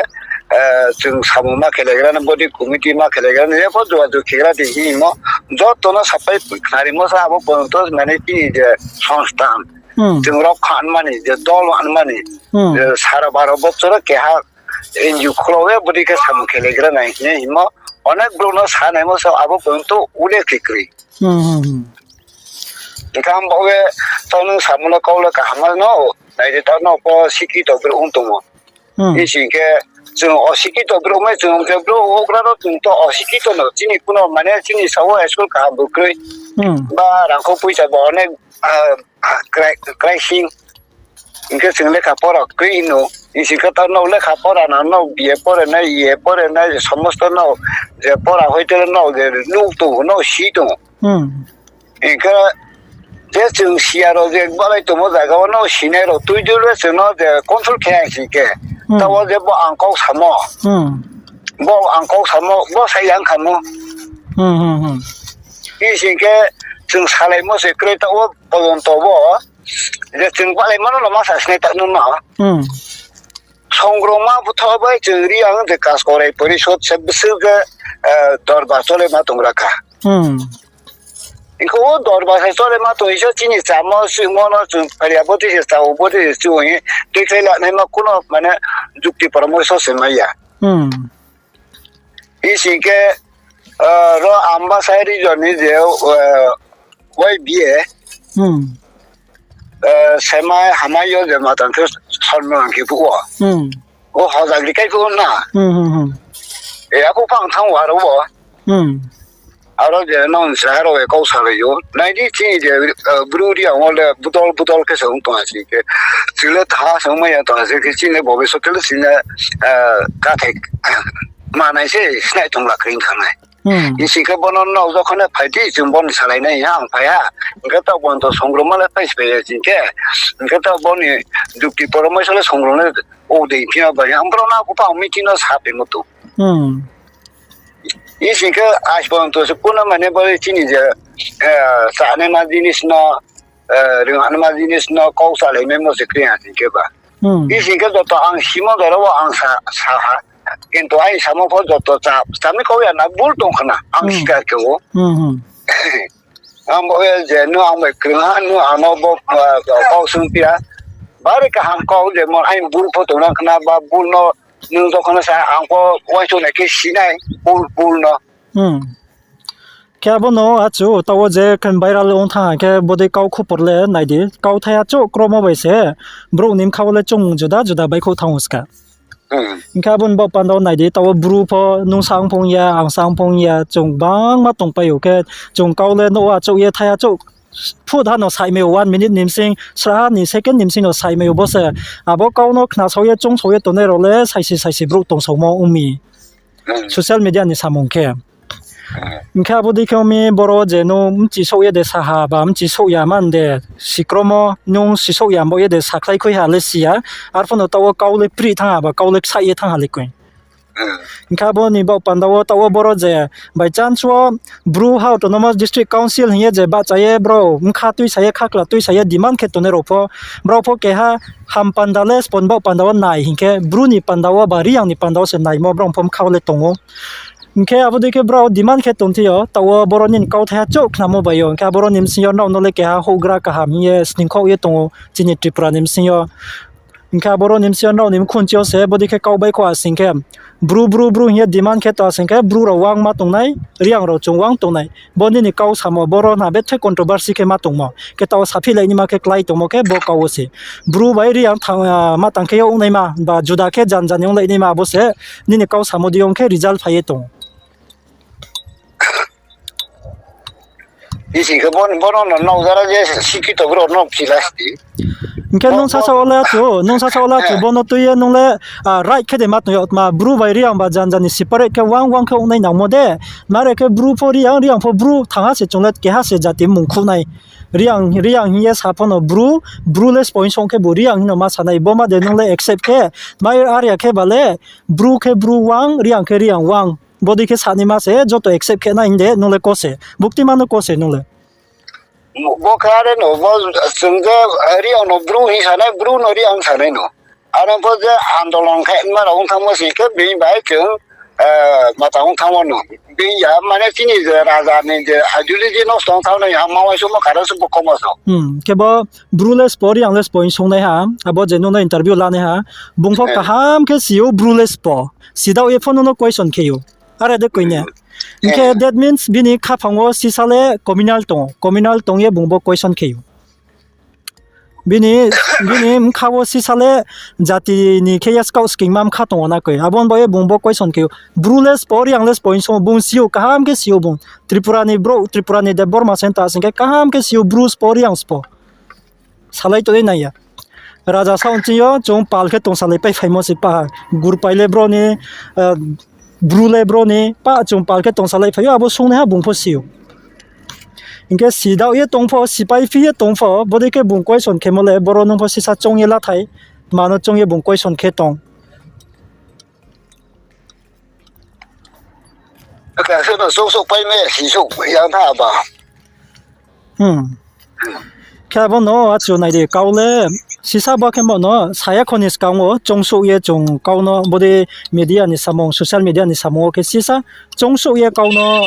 e, chung samung ma khelaigra ni, body committee ma khelaigra ni, je pho jogajog khegra di hingmo, joto no sapai khnarimo sa abo porjonto mane chini je songsthan, chung rao kha anmani, je dol anmani, je sara baro bochor wo keha N G O khulao ye body khe samung khelaigra nai hing ye hingmo, onek brouh no sa naimo sa abo porjonto ule khe kroi. Hing khe ang bo ye taoh nung samo no kau le kaham no, nai di taoh no pho sikito brouh ong tong ou. Hing khe chung osikito brouh mai chung je brouh houhgra no chung to osikito no chini kuno mane chini sao school kaham bo kroi. Ba rangkho poicha bo onek, ah, krai-, kraising. Hing khe chung lekha pora kroi no. Hing sing khe ta no lekha pora na no B A pore nai, A pore nai, somosto no je pora hoite no je nuh tong, no si tong. Hing khe je chung siya rao je balai tongmo zaga wo no sinai rao tui dui le chung no je control khe hai sing khe. Taoh wo je bo ang kau samo. Bo ang kau samo, bo sa yang khamo. Hing sing khe chung salaimo se kroi taoh wo pojonto wo je chung balaimo no ma sa sinai taoh no ma. Songrongma butho bai chung Reang je Kaskorai Porishod se bwswk khe, eh, dorbar chole ma tong rakha. Hing khe o dorbar se chole ma tong iso chini chamo suimo no chung pharia bo tei se chao bo tei se chung hi tei khlai lanaima kuno mane jukti poramorsho se mai ya. Hing sing khe, eh, ro Ambasa region ni je, eh, Y B A, eh, semai hamai yo je matang khe sormo ang khe phuh wo. O hojagri kai phuh na. E, ako phang thang wo aro wo. Aro je nang sra aro e kau salai yo. Nai di chini je, eh, Bru Reang wo le budol budol khe se ong tong ha sing khe. Chini le tha se ong mai ya tong ha sing khe chini le bobe so khe le chini le, eh, kathai manai se snai tong la kring thanng nai. Hing sing khe bono no jokhon phai di chung bono salai nai ha ang phai ha. Hing khe taoh bono to songrongma le phai se phai ya sing khe. Hing khe taoh boni jukti poramorsho le songrong le o dei phi ya bai ang bro na ko pa meeting no sa phi mo tu. Hing sing khe ais bono to se kuno mane bo chini je, eh, chanaima jinis no, eh, ringhanaima jinis no kau salai mai mo se kri ha sing khe ba. Hing sing khe joto ang simo jora wo ang sa, sa ha. Kintu ai samo pho joto cha, chami kau ya na bul tong khna. Ang sikar khe o. Ang bo ye je nung ang bai krung ha, nung ang no bo, ah, kau sung phi ya. Bari kaham kau je mon ai bul pho tong na khna ba bul no nung jokhon sa ang pho uaingsouh nai khe sinai bul, bul no. Khe abo no achu taoh wo je khe viral ong thanng ha khe bodei kau khupor le nai di. Kau thaiha chouh kromo bai se brouh ni bkha wo le choungmung juda juda baihkhouh thanng ou ska. Hing khe abo ni baoh panda wo nai di, taoh wo Bru pho nung sa ong phung ya, ang sa ong phung ya, chung gbangma tongpai ou khe, chung kau le nouh wo achouh ye thaiha chouh phut ha no saihmai ou, one minute ni bsing, sraha ni second ni bsing no saihmai ou bo se. Abo kau no khnasao ye, choungsao ye tongnai rao le saisi saisi brouh tongsaomo ong mi. Social media ni samung khe. Hing khe abo dei khe ong mi boro je nung mchisouh ye de sa ha ba mchisouh ya man de, sikromo nung sisouh ya bo ye de sakhlai khui ha le si ya, arphuh no taoh wo kau le prih thanng ha ba kau le ksaih ye thanng ha le koi. Hing khe abo ni baoh panda wo taoh wo boro je by chance wo Bru ha Autonomous District Council hing ye je bahcha ye brao bkha tuisa ye khakla tuisa ye demand khe tongnai rao pho, brao pho keha ham panda le sbo ni baoh panda wo nai hing khe Bru ni panda wo ba Reang ni panda wo se naimo brao pho bkha wo le tong ou. Hing khe abo dei khe brao demand khe tongthi yo, taoh wo boro nini kauthai ha chouh khnamo bai yo. Hing khe aboro ni bsing yo nrao no le keha houhgra kaham hing ye sningkhouh ye tong ou chini Tripura ni bsing yo. Hing khe aboro ni bsing yo nrao ni mkhun chi yo se bodei khe kau baihkhouh ha sing khe, Bru, Bru, Bru hing ye demand khe tong ha sing khe, Bru rao uang ma tongnai, Reang rao chung uang tongnai. Bo nini kau samo, boro na bethe controversy khe ma tongmo. Khe taoh saphihlai naima khe klái tongmo khe bo kau wo se. Bru bai Reang thanng, ah, ma tang khe yo ongnaima, ba juda khe jan jan ni onglai naima abo se, nini kau samo di ong khe result phai ye tong ou. Hing khe bo, bono no nokjara je sikito brouh no philas di. Hing khe nung sasaoh le achu, nung sasaoh le achu, bono tui ye nung le, ah, right khe de ma tong yo, tma Bru bai Reang ba jan jan ni separate khe uang uang khe ongnai nangmo de. Mare khe Bru pho Reang, Reang pho Bru, thangha se chung le keha se jati mung khuh nai. Reang, Reang hing ye sa pho no Bru, Bru le sbo hing song khe bo Reang hing no ma sa nai. Bo ma de nung le accept khe, mai arya khe ba le, Bru khe Bru uang, Reang khe Reang uang. Bodei khe sanaima se joto accept khe nai hing de, nung le ko se. Buktima no ko se nung le. Bo khe are no, bo chung je Reang no Bru hing sanai, Bru no Reang sanai no. Aro pho je andolon khe ma rao ong thanngmo sing khe bini bai chung, eh, ma tang ong thanngmo no. Bini ya, mane chini je raja ni je ideology nosto ong thanng nai, ha ma uaingsouhmo karon se bo komo so. Khe bo Bru le sbo, Reang le sbo hing songnai ha, abo je nung no interview lanai ha, bung pho kaham khe si ou Bru le sbo. Sidaoh ye pho nung no question khe ou. Are de koi ne. Hing khe that means bini khaphang wo sisa le communal tong ou. Communal tong ye bung bo question khe ou. Bini, bini bkha wo sisa le jati ni khe ye skaoh skingma bkha tong ou na koi. Abo ni baoh ye bung bo question khe ou. Bru le sbo, Reang le sbo hing song ou, bung si ou, kaham khe si ou bung. Tripura ni brouh, Tripura ni Debbarma se ta sing khe kaham khe si ou, Bru sbo, Reang sbo. Salai tongnai nai ya. Raja saoh nching yo chung pal khe tongsalai pai phaimo se pa ha. Gurpai le bro ni, Bru le bro ni, pa chung pal khe tongsalai phai ou, abo sungnaiha bung pho si ou. Hing khe sidaoh ye tong pho, sipai phi ye tong pho, bodei khe bung question khemo le, boro nung pho sisa choung ye lathai, tma no choung ye bung question khe tong. Khe no souhsouh pai me, sisouh yang tha ba. Khe abo no achu nai di, kau le sisa bo khe bo no saya kho ni skang wo choungsouh ye chung kau no bodei media ni samung, social media ni samung wo khe sisa choungsouh ye kau no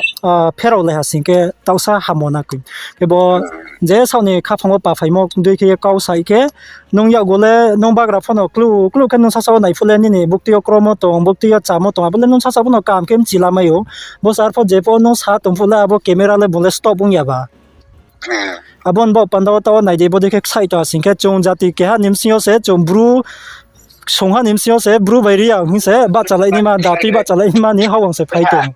pherao lai ha sing khe taohsa hamo na koi. Khe bo je saoh ni khaphang wo paphaimo dei khe ye kau sai khe, nung yakgu le nung bagra pho no klu klu khe nung sasa wo nai phuh le nini bukti yo kromo tong, bukti yo chámo tong, abo le nung sasa pho no kaham khe mchi lamai ou. Bo sar pho je pho nung sa tong phuh le abo camera le bung le stop ong ya ba. Abo ni baoh panda wo taoh wo nai di, bodei khe ksaih tong ha sing khe chung jati keha ni bsing yo se chung Bru, songha ni bsing yo se Bru bai Reang hing se bahchalai naima, datui bahchalai naima ni hawang se phai tong.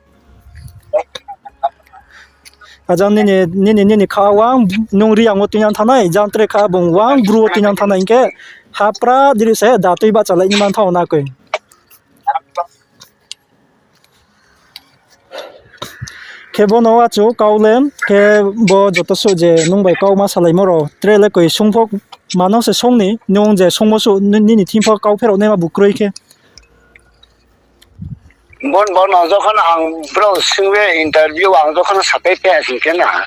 Ajang nini, nini, nini kha wang nung Reang wo tuinang thanngnai, jang tre kha bung wang Bru wo tuinang thanngnai hing khe hapra diri se datui bahchalai naima thanng na koi. Khe bo no achu kau le, khe bo joto suh je nung bai kau ma salaimo rao, tre le koi sung pho, mano se sung ni, nung je sungmo suh, nini thing pho kau pherao naima bu kroi khe. Bon, bon, ang jokhon ang brao sing ye interview ang jokhon sapai phe sing khe na.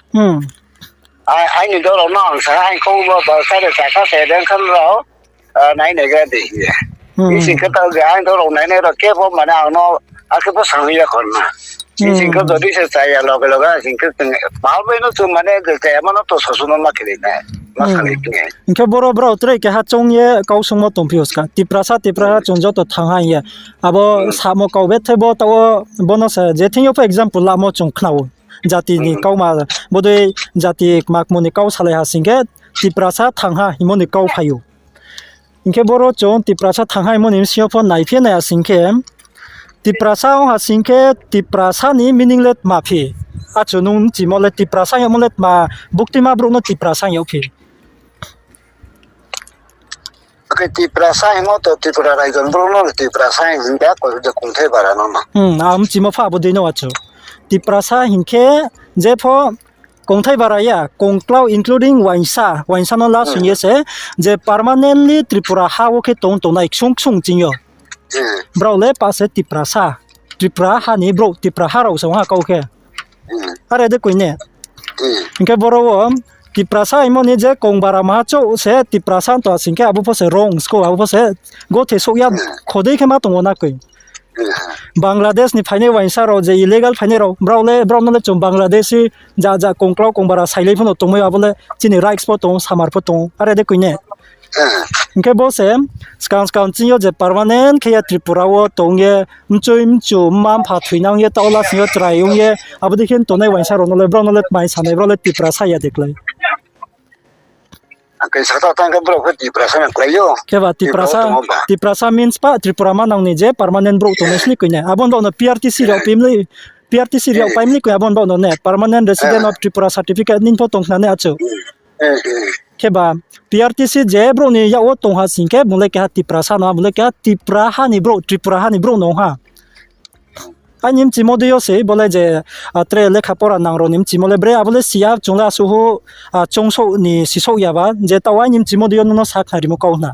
Aini dol rao no ang sa, aini kau bo ba sare sasa se reng khan rao, nai nai ga de hing ye. Hing sing khe taoh je aini dol rao nainai rao khe pho mane ang no, akhe pho sang ya khon na. Hing sing khe jodi se chaya loge loge, hing khe chung, pal bai no chung mane je chaya ma no to sosu no ma khe nai, ma salai phi nai. Hing khe boro brao tre keha choung ye kau sungmo tongphi ou ska. Tiprasa, Tiprasa chung joto thanng ha hing ye. Abo samo kau bethe bo taoh wo, bo no se je thing yo pho example lamo chung khna ou. Jati ni kauma, bodei jati kma kmo ni kau salai ha sing khe Tiprasa thanng ha hingmo ni kau phai ou. Hing khe boro chung Tiprasa thanng ha hingmo ni bsing yo pho naiphi nai ha sing khe, Tiprasa ong ha sing khe Tiprasa ni meaning le tma phi? Achu nung mchimo le Tiprasa hingmo le tma, buktima brouh no Tiprasa hing yag phi? Akhe Tiprasa hingmo to Tripura raijo ni brouh no le Tiprasa hing ya, koi de kongthai bara no no. Ang mchimo pha abo dei no achu. Tiprasa hing khe je pho kongthai bara ya, kongklau including uaingsa, uaingsa no last hing ye se, je permanently Tripura ha wo khe tong tongnai ksung ksung ching yo. Brao le pa se Tiprasa, Tripura ha ni brouh, Tripura ha rao se ong ha kau khe. Are de koi ne? Hing khe boro wo Tiprasa hingmo ni je kongbara maha chouh se Tiprasa to sing khe abo pho se wrong skou, abo pho se gothe souh ya khodei khe ma tong ou na koi. Bangladesh ni phainai uaingsa rao je illegal phainai rao, brao le, brao no le chung Bangladeshi ja ja kongklau kongbara sailai pho no tongmai, abo le chini rights pho tong ou, samar pho tong ou, are de koi ne? Hing khe bo se skang skang ching yo je permanent khe ye Tripura wo tong ye, mchoi mchu mma mpha thoinang ye, taoh la sing yo chrai ong ye, abo dei khe tongnai uaingsa rao no le, brao no le tma hing sanai, brao le Tiprasa ya de klái. Khe ba Tiprasa, Tiprasa means pa Tripura manang ni je permanent brouh tongnai sni koi ne. Abo ni baoh no P R T C riak pai mlei koi, abo ni baoh no ne, Permanent Resident of Tripura certificate ni pho tong khna ne achu. Khe ba P R T C je brouh ni yak wo tong ha sing khe, bung le keha Tiprasa no, bung le keha Tipra ha ni brouh, Tripura ha ni brouh no ong ha. Aini mchimo dei yo se, bo le je, tre lekha pora nang rao ni mchimo le bre, abo le si ya, chung le asuh hu, choungsouh ni sisouh ya ba, je taoh aini mchimo dei yo nung no sa khnarimo kau hna.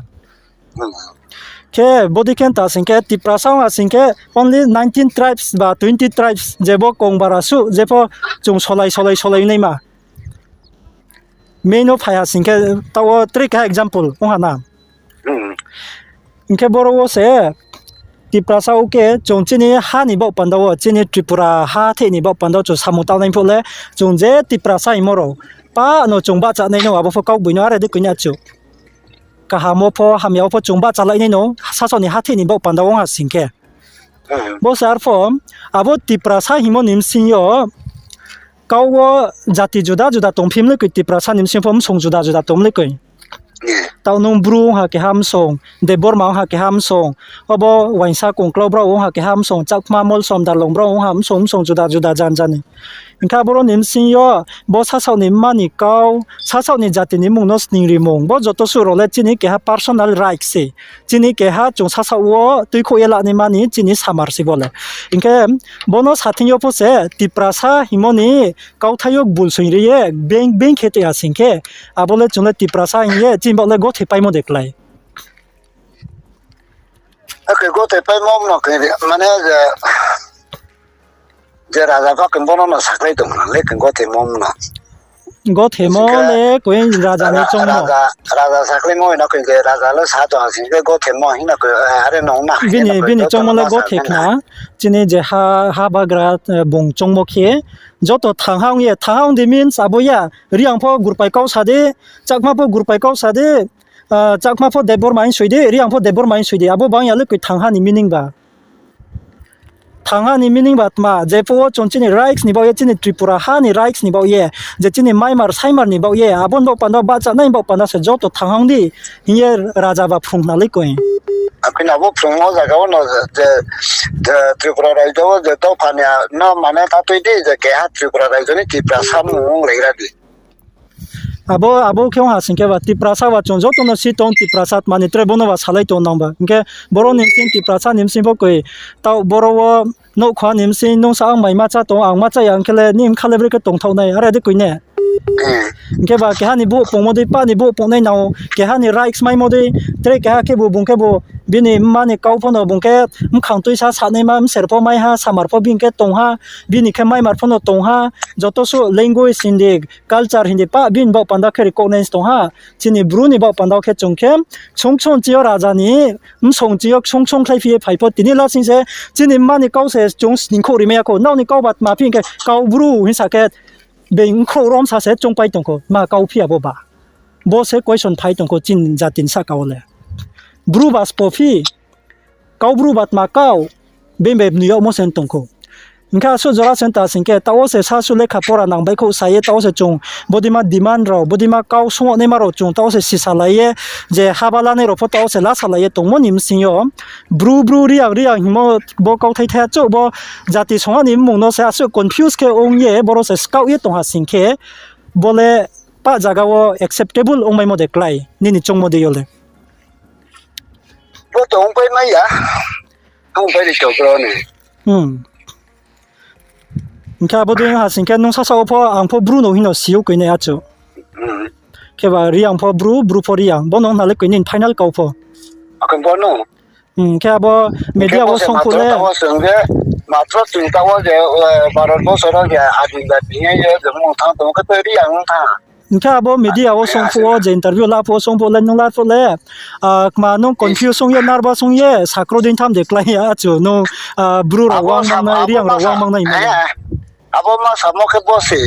Khe bodei khe ta sing khe Tiprasa ong ha sing khe only nineteen tribes ba twenty tribes, je bo kongbara suh, je pho chung solai solai solai naima. Main no phai ha sing khe, taoh wo tre keha example ong ha na. Hing khe boro wo se Tiprasa wo khe chung chini ha ni baoh panda wo, chini Tripura ha theh ni baoh panda wo chung samung tangnai phuh le, chung je Tiprasa hingmo rao, pa no chung bahchanai no, abo pho kaugboi no, are de koi na chu. Kaham wo pho, hamya wo pho chung bahchalainai no, sasaoh ni ha theh ni baoh panda wo ong ha sing khe. Bo se arphuh, abo Tiprasa hingmo ni bsing yo, kau wo jati juda juda tongphi mlei koi, Tiprasa ni bsing pho msong juda juda tong mlei koi. Taoh nung Bru ong ha keha msong, Debbarma ong ha keha msong, obo uaingsa Kongklau brao ong ha keha msong, Chakma, Molsom, Darlong brao ong ha msong, msong juda juda janja ni. Hing khe aboro ni bsing yo bo sasaoh ni mma ni kau, sasaoh ni jati ni mmung no sning rimung, bo joto suh rao le chini keha personal right se. Chini keha chung sasaoh wo tuikhouh ye lanaima ni chini samar se bo le. Hing khe bo no sa thing yo pho se Tiprasa hingmo ni kauthai yo gbul soing ri ye being being khe tui ha sing khe, abo le chung le Tiprasa hing ye chini baoh le gothe paimo de klái. Akhe gothe paimo no khe mane je, je raja pha khe bono no sakhlai tong na le khe gothemo no. Gothemo le koi raja ni choungmo. Raja, raja sakhlaimo hing no khe je raja le sa tong ha sing khe gothemo hing no khe, are nung na. Bini, bini choungmo le gothe khna. Chini je ha, ha bagra, bung choungmo khe joto thangha ong ye, thangha ong di means abo ya, Reang pho gurpai kau sa di, Chakma pho gurpai kau sa di, Chakma pho Debbarma hing soi di, Reang pho Debbarma hing soi di, abo bang ya le koi thangha ni meaning ba. Thangha ni meaning ba tma, je phuh wo chung chini rights ni baoh ye, chini Tripura ha ni rights ni baoh ye, je chini maimar saimar ni baoh ye, abo ni baoh panda, bahchanai baoh panda se joto thangha ong di hing ye raja ba phrung khna le koi. Akhe na bo phrung o zaga wo no je, je Tripura raijo wo je dopha ni no mane ta tui di je keha Tripura raijo ni Tiprasa mung ong ri ra di. Abo, abo khe ong ha sing khe ba Tiprasa ba chung joto no si tong Tiprasa tma ni tre bono ba salai tong nang ba. Hing khe boro ni bsing Tiprasa ni bsing pho koi taoh boro wo nouhkha ni bsing nung sa ang mai ma chá tong, ang ma chá ya hing khe le ni bkha le brekhe tongthaoh nai, are de koi ne. Hing khe ba keha ni bouh pungmo dei, pah ni bouh pungnai nang, keha ni rights maimo dei, tre keha khebu bung khebu bini mma ni kau pho no bung khe mkhang tuisa sanaima, mser pho mai ha, samar pho bini khe tong ha, bini khe maimar pho no tong ha, joto suh language hindi, culture hindi, pah bini baoh panda khe recognize tong ha. Chini Bru ni baoh panda khe chung khe ksung ksung chini yo raja ni bsong chini yo ksung ksung khlai phi ye phai pho, tini lasing se chini mma ni kau se chung sningkhouh ri mai ya khou. Nrao ni kau ba tma phi hing khe kau Bru hing sa khe being khrouh romsa se choungpai tong khou, tma kau phi abo ba. Bo se question phai tong khou chini jati ni sahka wo le. Bru ba spo phi, kau Bru ba tma kau, being bai bnui yagmo se tong khou. Hing khe asuh jora se ta sing khe, taoh wo se sasu lekha pora nang baihkhouh sa ye, taoh wo se chung bodeima demand rao, bodeima kau sung yagnaima rao chung taoh wo se sisalai ye, je haba lanai rao pho taoh wo se lasalai ye tongmo ni bsing yo, Bru Bru, Reang Reang hingmo bo kauthai thai achouh bo jati songha ni mmung no se asuh confuse khe ong ye, boro se skaoh ye tong ha sing khe, bo le pah zaga wo acceptable ongmaimo de klái, nini choungmo dei yo le. Bo to ongpai mai ya, ongpai ri to bro ni. Hing khe abo dei ha sing khe nung sasaoh wo pho ang pho Bru no hing no si ou koi nai achouh. Khe ba Reang pho Bru, Bru pho Reang, bo no hna le koi nini final kau pho. Hing khe abo media wo song phuh le, matro chung taoh wo je, Bharat borso no je adin jati hing ye je mung thanng tong khe to Reang ong thanng. Hing khe abo media wo song phuh wo je interview la phuh wo song phuh le nung la phuh le, kma nung confuse ong ye, nervous ong ye, sakro dei tham de klái ya achouh, nung Bru rao wang mang nai, Reang rao wang mang nai ma. Abo ma samo khe bo se,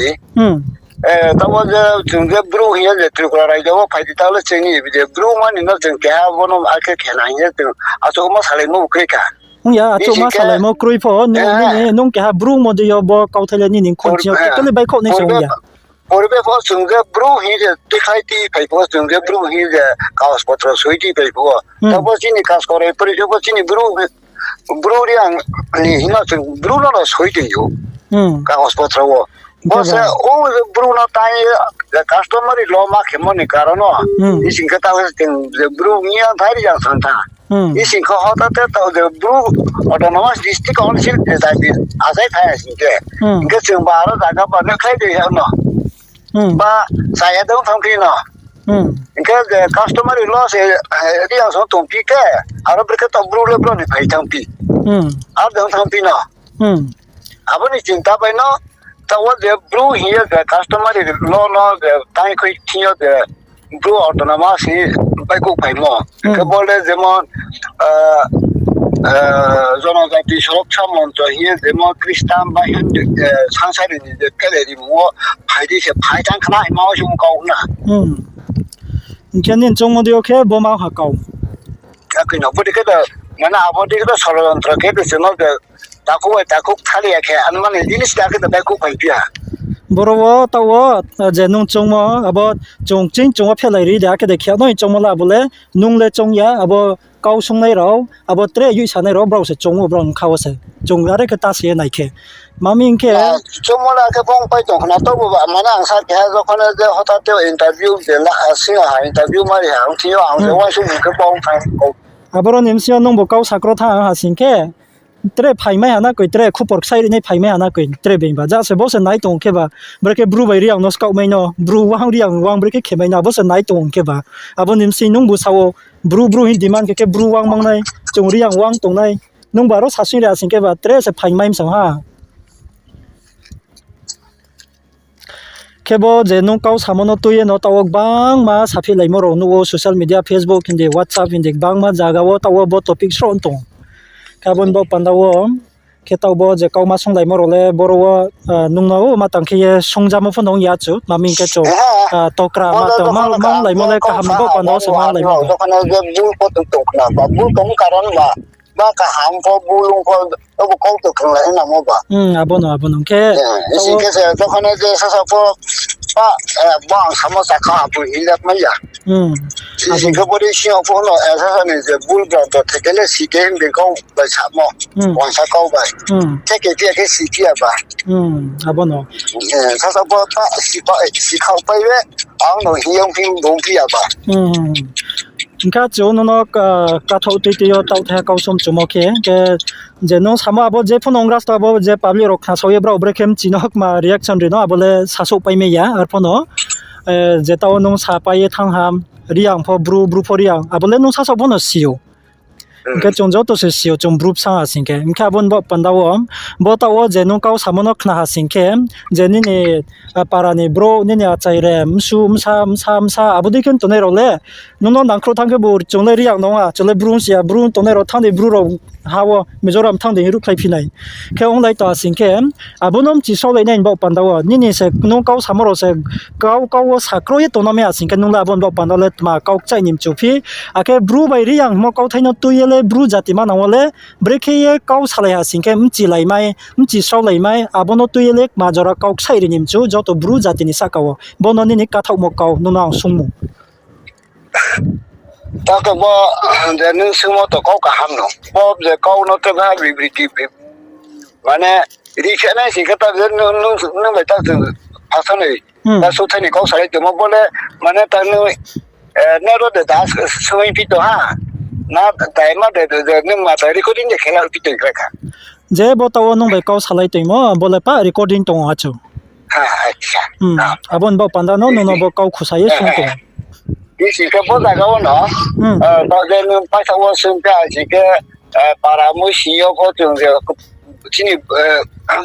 taoh wo je chung je Bru hing ye je Tripura raijo wo phai di taoh le chini je Bru mani no chung keha bo no akhe khena hing ye chung achouhma salaimo bo kroi kha. Ong ya, achouhma salaimo kroi pho, nung keha Bru mo dei yo bo kauthai le nini khon ching yo totally baihkhouh nai se ong ya. Purbe pho chung je Bru hing je tikhlai ti phai pho, chung je Bru hing je kagos potro soi ti phai pho. Taoh bo chini kaskore pori pho chini Bru, Bru Reang ni hing no chung Bru no no soi ti ou. Kagos potro wo. Bo se o Bru no tang ye customary law ma khemo ni karon no. Ising khe taoh se chung je Bru hing ya thai ri yang san tha. Ising khe hotate taoh je Bru autonomous district council je jati achai thai sing khe. Hing khe chung ba aro zaga ba nukhlai de ya no. Ba chaya dong thanngphi no. Hing khe je customary law se, Reang song tongphi khe, aro brekhe taoh Bru le bro ni phai thanngphi. Aro dong thanngphi no. Abo ni chinta bai no, taoh wo je Bru hing ye je customary law no je tang khui thing yo je Bru autonomous hing baihkhouh phaimo. Hing khe bo le jemon, jonojati soroksa moncho hing ye jemon Christian ba Hindu, sangsari ni je kele rimung wo phai di se phai thanng khna hingma wo se kau na. Hing khe nini choungmo dei yo khe bo ma ha kau. Akhe no, bo dei khe to, mane abo dei khe to sorojontro khe to chung no je takhuk bai takhuk thali ya khe, ani mani jinis ta khe to baihkhouh phai phi ya. Boro wo taoh wo, je nung choungmo, abo chung ching chung wo phelai ri de, akhe de khe noi choungmo le abo le, nung le choung ya, abo kau sungnai rao, abo tre yoihsanai rao, brao se choung ou, brao ni kha wo se. Chung are khe ta se ye nai khe. Mami hing khe, choungmo le akhe bong pai tong khna, taoh bo ba, mane ang sa keha jokhon je hota teo interview je la, a, sing ha interview mari ha, ang thing yo ang se uaingsouh hing khe bong thang ou. Aboro ni bsing yo nung bo kau sakro thanng ha sing khe, tre phaimai ha na koi, tre khupor ksaih ri nai phaimai ha na koi, tre being ba. Ja se bo se nai tong khe ba, brekhe Bru bai Reang no skaohmai no, Bru wang Reang wang brekhe khemai no, abo se nai tong khe ba. Abo ni bsing nung bo sa wo, Bru Bru hing demand khe khe Bru wang mang nai, chung Reang wang tong nai. Nung bo aro sasing ri asing khe ba, tre se phaimai msong ha. Khe bo je nung kau samo no tui ye no taoh wo gbangma saphihlaimo rao nuh ou, social media, Facebook hing di, WhatsApp hing di, gbangma zaga wo taoh wo bo topic sroh tong. Khe abo ni baoh panda wo, khe taoh bo je kauma sunglaimo rao le boro wo, nung no ma tang khe ye sungjamo pho nung ya chu, mami hing khe chung, tokra ma tang manglaimo le kaham ni baoh panda wo se manglaimo. Jokhon je bul pho tong khna ba, bul tong karon ba, ba kaham pho, bul ong pho, abo kau to khanglai namo ba. Abo no, abo no khe, sing khe se jokhon je sasa pho, ba, bo ang samo sakha abo hing le mai ya. Sing khe bo de sing yo pho no, sasa ni je bul bra to theke le si khe hing de kau bai samo, uaingsa kau bai. Theke phi ya khe si phi ya ba. Abo no. Sasa pho ba, si khaoh pai ye, ang no hing yong phi bung phi ya ba. Hing khe chung nung no, kathouh tui tui yo taoh the kau som chumo khe, khe je nung samo abo je pho no ong rasto abo je public rao khnasao ye brao brekhe mchi no kma reaction ri no abo le sasouh pai mai ya, arpho no, je taoh wo nung sapai ye thanng ha, Reang pho Bru, Bru pho Reang, abo le nung sasaoh pho no si ou. Hing khe chung joto se si ou, chung Bru bsa ha sing khe. Hing khe abo ni baoh panda wo, bo taoh wo je nung kau samo no khna ha sing khe, je nini, para ni brouh, nini achai re, msu, msa, msa, msa, abo dei khe tongnai rao le, nung no nangkhruh thanng khe bo chung le Reang nung ha, chung le Bru si ya, Bru tongnai rao thanng di Bru rao ha wo, Mizoram thanng di hing ruhkhlai phi nai. Khe onglai tong ha sing khe, abo no mchi saolai nai ni baoh panda wo, nini se nung kau samo rao se, kau, kau wo sakro ye tongna mai ha sing khe, nung le abo ni baoh panda le tma kau kchaih ni mchu phi, akhe Bru bai Reang hingmo kauthai no tui ye le Bru jati manang wo le, brekhe ye kau salai ha sing khe, mchi lai mai, mchi saolai mai, abo no tui ye le kma jora kau ksaih ri ni mchu, joto Bru jati ni sahka wo. Bo no nini kathaohmo kau, nung no ang sungmung. Ta khe bo, je nung sungmo to kau kaham no. Bo je kau no khe ba bibriti, mane, ri khe nai sing khe ta je nung, nung bai ta chung phasa noi. Ta souhthai ni kau salai tongmo bo le, mane ta nung, nero de da soi phi tong ha. Na, tai ma de, de, de, nung ma ta recording de khela phi tong kra kha. Je bo taoh wo nung bai kau salai tongmo, bo le pa recording tong ou achu. Abo ni baoh panda no nung no bo kau khusa ye sung tong ou. Bisi khe bo zaga wo no, taoh je nung paisa wo sung khe, asi khe, para muisi yo pho chung je, chini,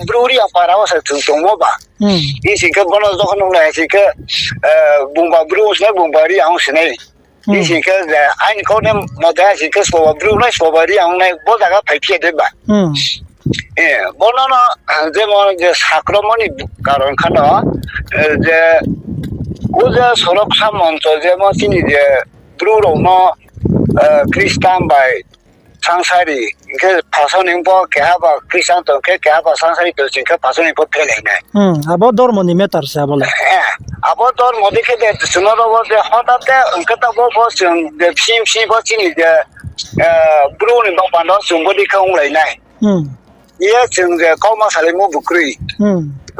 Bru Reang para wo se chung tongmo ba. Bisi khe bo no jokhon nung nai si khe, bungba Bru ong sinai, bungba Reang ong sinai. Bisi khe je aini kau ni mote si khe soba Bru nai, soba Reang nai, bo zaga phai phi ya de ba. Bo no no, jemon je sakromo ni karon kha no, je, o je soroksa moncho jemon chini je Bru rao no, Christian bai sangsari, hing khe phasao ni pho keha ba Christian tong khe, keha ba sangsari tong sing khe phasao ni pho phelai nai. Abo dormo ni matter se abo le. Abo dormo dei khe de, chung no ro wo je hota te, hing khe ta bo pho chung je bsing bsing pho chini je, Bru ni baoh panda chung bo dei khe onglai nai. Ye chung je kauma salaimo bu kroi.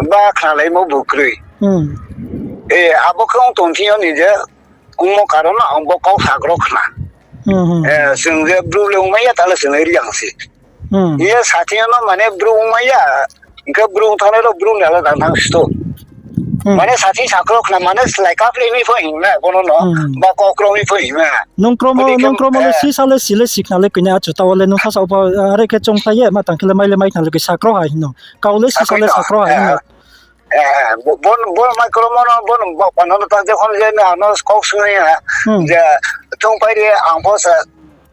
Ba khnalaimo bu kroi. Abo khe ong tong thing yo ni je, ongmo karon no ang bo kau sakro khna. Chung je Bru le ongmai ya, ta le chung le Reang se. Ye sathing yo no mane Bru ongmai ya, hing khe Bru ong thanngnai rao Bru ni alada thanng sto. Mane sathing sakro khna mane slái kaplai mi pho hing na, bo no no, ba kokro mi pho hing na. Nung kromo, nung kromo le sisa le si le si khna le koi nai achu, taoh wo le nung sasaoh pho, are khe choungkhlai ye, ma tang khe le mai le mai khna le koi sakro ha hing no. Kau le sisa le sakro ha hing no. Bo, bo mai kromo no, bo no, bo pano no ta je khon je na no kau sung ya. Je, choungpai ri ang pho sa,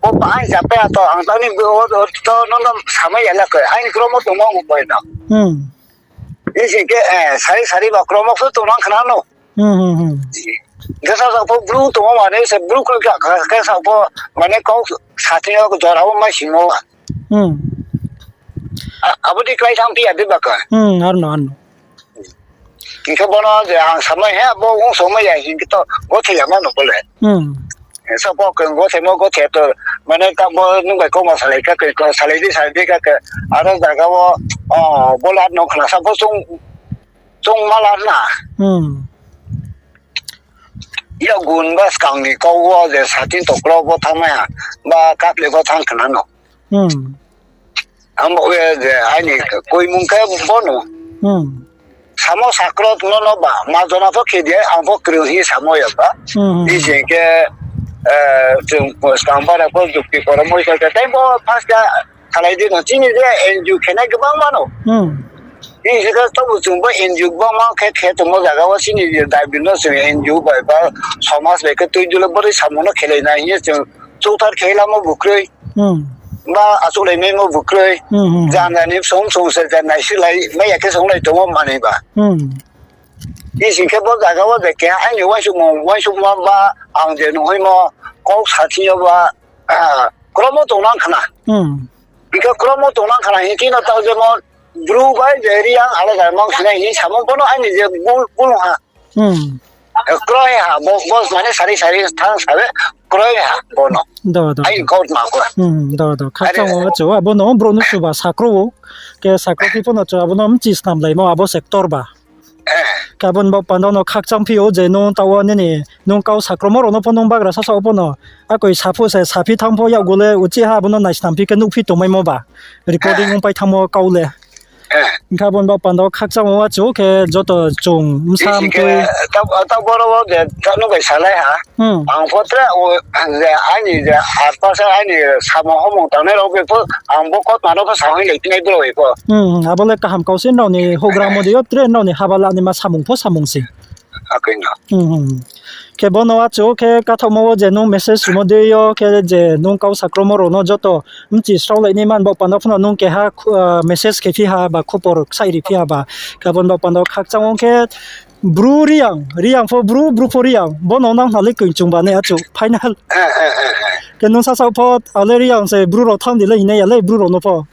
bo ba ai ja pe to, ang ta ni bo, to no no samai ya la khe, aini kromo tongmo bo bai no. Bisi khe, sari sari ba kromo pho tong nang khna no. Jesa sa pho Bru tongmo mane se Bru khe sa pho, mane kau sathing yo jora wo mai singmo. Abo dei klái thanng phi ya de ba khe. Arno, arno. Hing khe bo no je ang samai he, bo ong songmai ya hing khe to gothe ya ma no bo le. Sa pho khe gothe mo gothe to, mane ta bo nung bai kau ma salai kha khe, salai di, salai di kha khe, aro zaga wo, bo le ar no khna sa pho chung, chung ma la na. Yagun ba skang ni kau wo je satin toklo bo thanngmai ha, ba kaple bo thanng khna no. Abo ye je aini koimung khe bo no. Samo sakro no no ba, ma jona pho khe di, ang pho kroi hing samo ya ba. Bisi khe, chung skang bara pho jukti pora moi khe, tei bo first khe salai di no, chini je N G O khenai gbangma no. Bisi khe tobu chung bo N G O gbangma khe khe tongmo zaga wo chini je dabi no chung N G O bai ba somaj bai khe tui dule bori samung no khelai nai hing ye chung chouthar khe lamo bu kroi. Ba achouhlai maimo bu kroi. Janja ni song song se je naisilai mai ya khe songlai tongmo manoi ba. Bisi khe bo zaga wo je keha aini uaingsouhmo, uaingsouhmo ba ang je nuhhoimo kau sathing yo ba, kromo tongnang khna. Hing khe kromo tongnang khna hing thing no taoh jemon Bru bai je Reang alada mang sinai hing samo bo no aini je bul, bul ha. Kroi ha, bo, bo mane sari sari thanng sa le, kroi ha bo no. Aini kautma khe. Khakchang wo chu abo no brouh no chuba sakro ou. Khe sakro phi pho no chu abo no mchi snamlaimo abo sector ba. Khe abo ni baoh panda no khakchang phi ou je nung taoh wo nini, nung kau sakromo rao no pho nung bagra sasa pho no. Akoi saphuh se saphi thanng pho yakgu le uchih ha abo no naisnam phi khe nuhphi tongmaimo ba. Recording ongpai thanngmo kau le. Hing khe abo ni baoh panda wo khakchang wo achu khe joto chung bsa mtui. Taoh boro wo je nung bai salai ha. Ang pho tre, je aini je arpasa aini samung homung tangnai rao bai pho, ang bo kautma no pho sahoilai phinai brouh bai pho. Abo le kaham kau se nrao ni houhgra mo dei yo tre nrao ni haba la ni ma samung pho samung se. Khe bo no achu khe kathaohmo wo je nung message rimo dei yo khe je nung kau sakromo rao no joto mchi sraolai nai man baoh panda pho no nung keha message khe phi ha ba khupor ksaih ri phi ha ba. Khe abo ni baoh panda wo khakchang wo khe Bru Reang, Reang pho Bru, Bru pho Reang. Bo no nang hna le koi chung ba nai achu final. Khe nung sasa pho, ale Reang se Bru rao thanng di le hing nai ya le Bru rao no pho.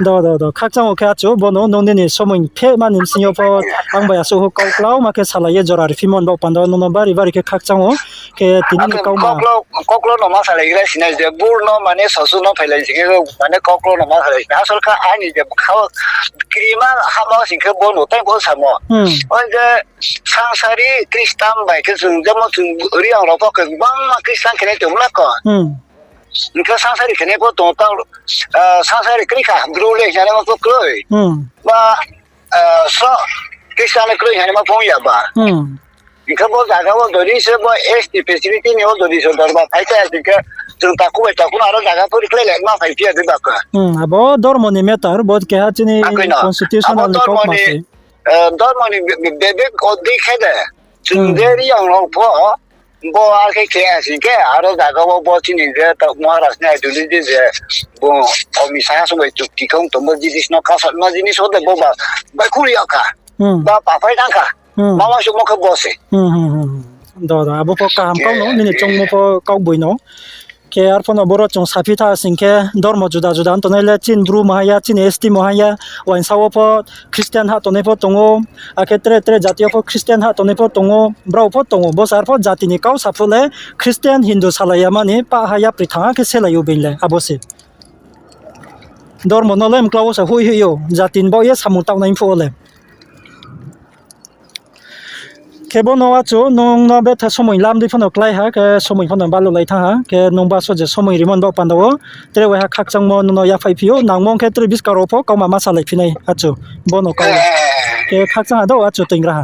Do, do, do. Khakchang wo khe achu, bo no nung nini somoi phehma ni bsing yo pho, ang bai asuh kau klauma khe salai ye jora ri phimo ni baoh panda wo nung no bari bari khe khakchang wo. Khe tini ni kauma. Kauklo no ma salai gra sinai je, Bru no mane sosu no phailai sing khe, mane kauklo no ma salai sinai. Asol kha aini je bkha wo krima hama sing khe bo no tei bo samo. O je sangsari Christian bai khe chung jemon chung Reang rao pho khe gbangma Christian khenai tongmo na ko. Hing khe sangsari khenai pho tong tang, sangsari kri kha, Bru le hingnaima pho kroi. Ba, so, Christian le kroi hingnaima pho ong ya ba. Hing khe bo zaga wo jodi se bo S T facility ni wo jodi se dorbar phai khe, hing khe chung takhu bai takhu no aro zaga pho rikhlai le ma phai phi ya de ba khe. Abo dormo ni matter, bo keha chini constitutional ni kautma se. Dormo ni bebek o dei khe de. Chung je Reang rao pho, bo ar khe khe sing khe, aro zaga wo bo chini je Maharaj ni ideology je, bo Amit Shah song bai chukti khe ong tongmo jinis no, kasalma jinis o de bo ba, baihkhouh ri ya kha. Ba paphai thanng kha. Ma uaingsouhmo khe bo se. Do, do, abo pho kaham kau no, nini choungmo pho kaugboino. Khe arphuh no boro chung saphi tha sing khe, dormo juda juda tongnai le, chini Bru maha ya, chini S T maha ya, uaingsa wo pho Christian hah tongnai pho tong ou, akhe tre tre jati yo pho Christian hah tongnai pho tong ou, brao pho tong ou, bo se arphuh jati ni kau saphuh le, Christian, Hindu salai ya mani, pah ha yapri thanng ha khe selai ou being le, abo se. Dormo no le mkla wo se hoih hoih ou, jati ni baoh ye samung taoh nai phuh wo le. Khe bo no achu, nung no betha somoi lam dei pho no klái ha, khe somoi pho no baluhlai thanng ha, khe nung baso je somoi rimo ni baoh panda wo, tre waiha khakchangmo nung no yaphaih phi ou, nangmo khe tre buskang rao pho kauma ma salai phi nai achu, bo no kau. Khe khakchang ha do achu toingra ha.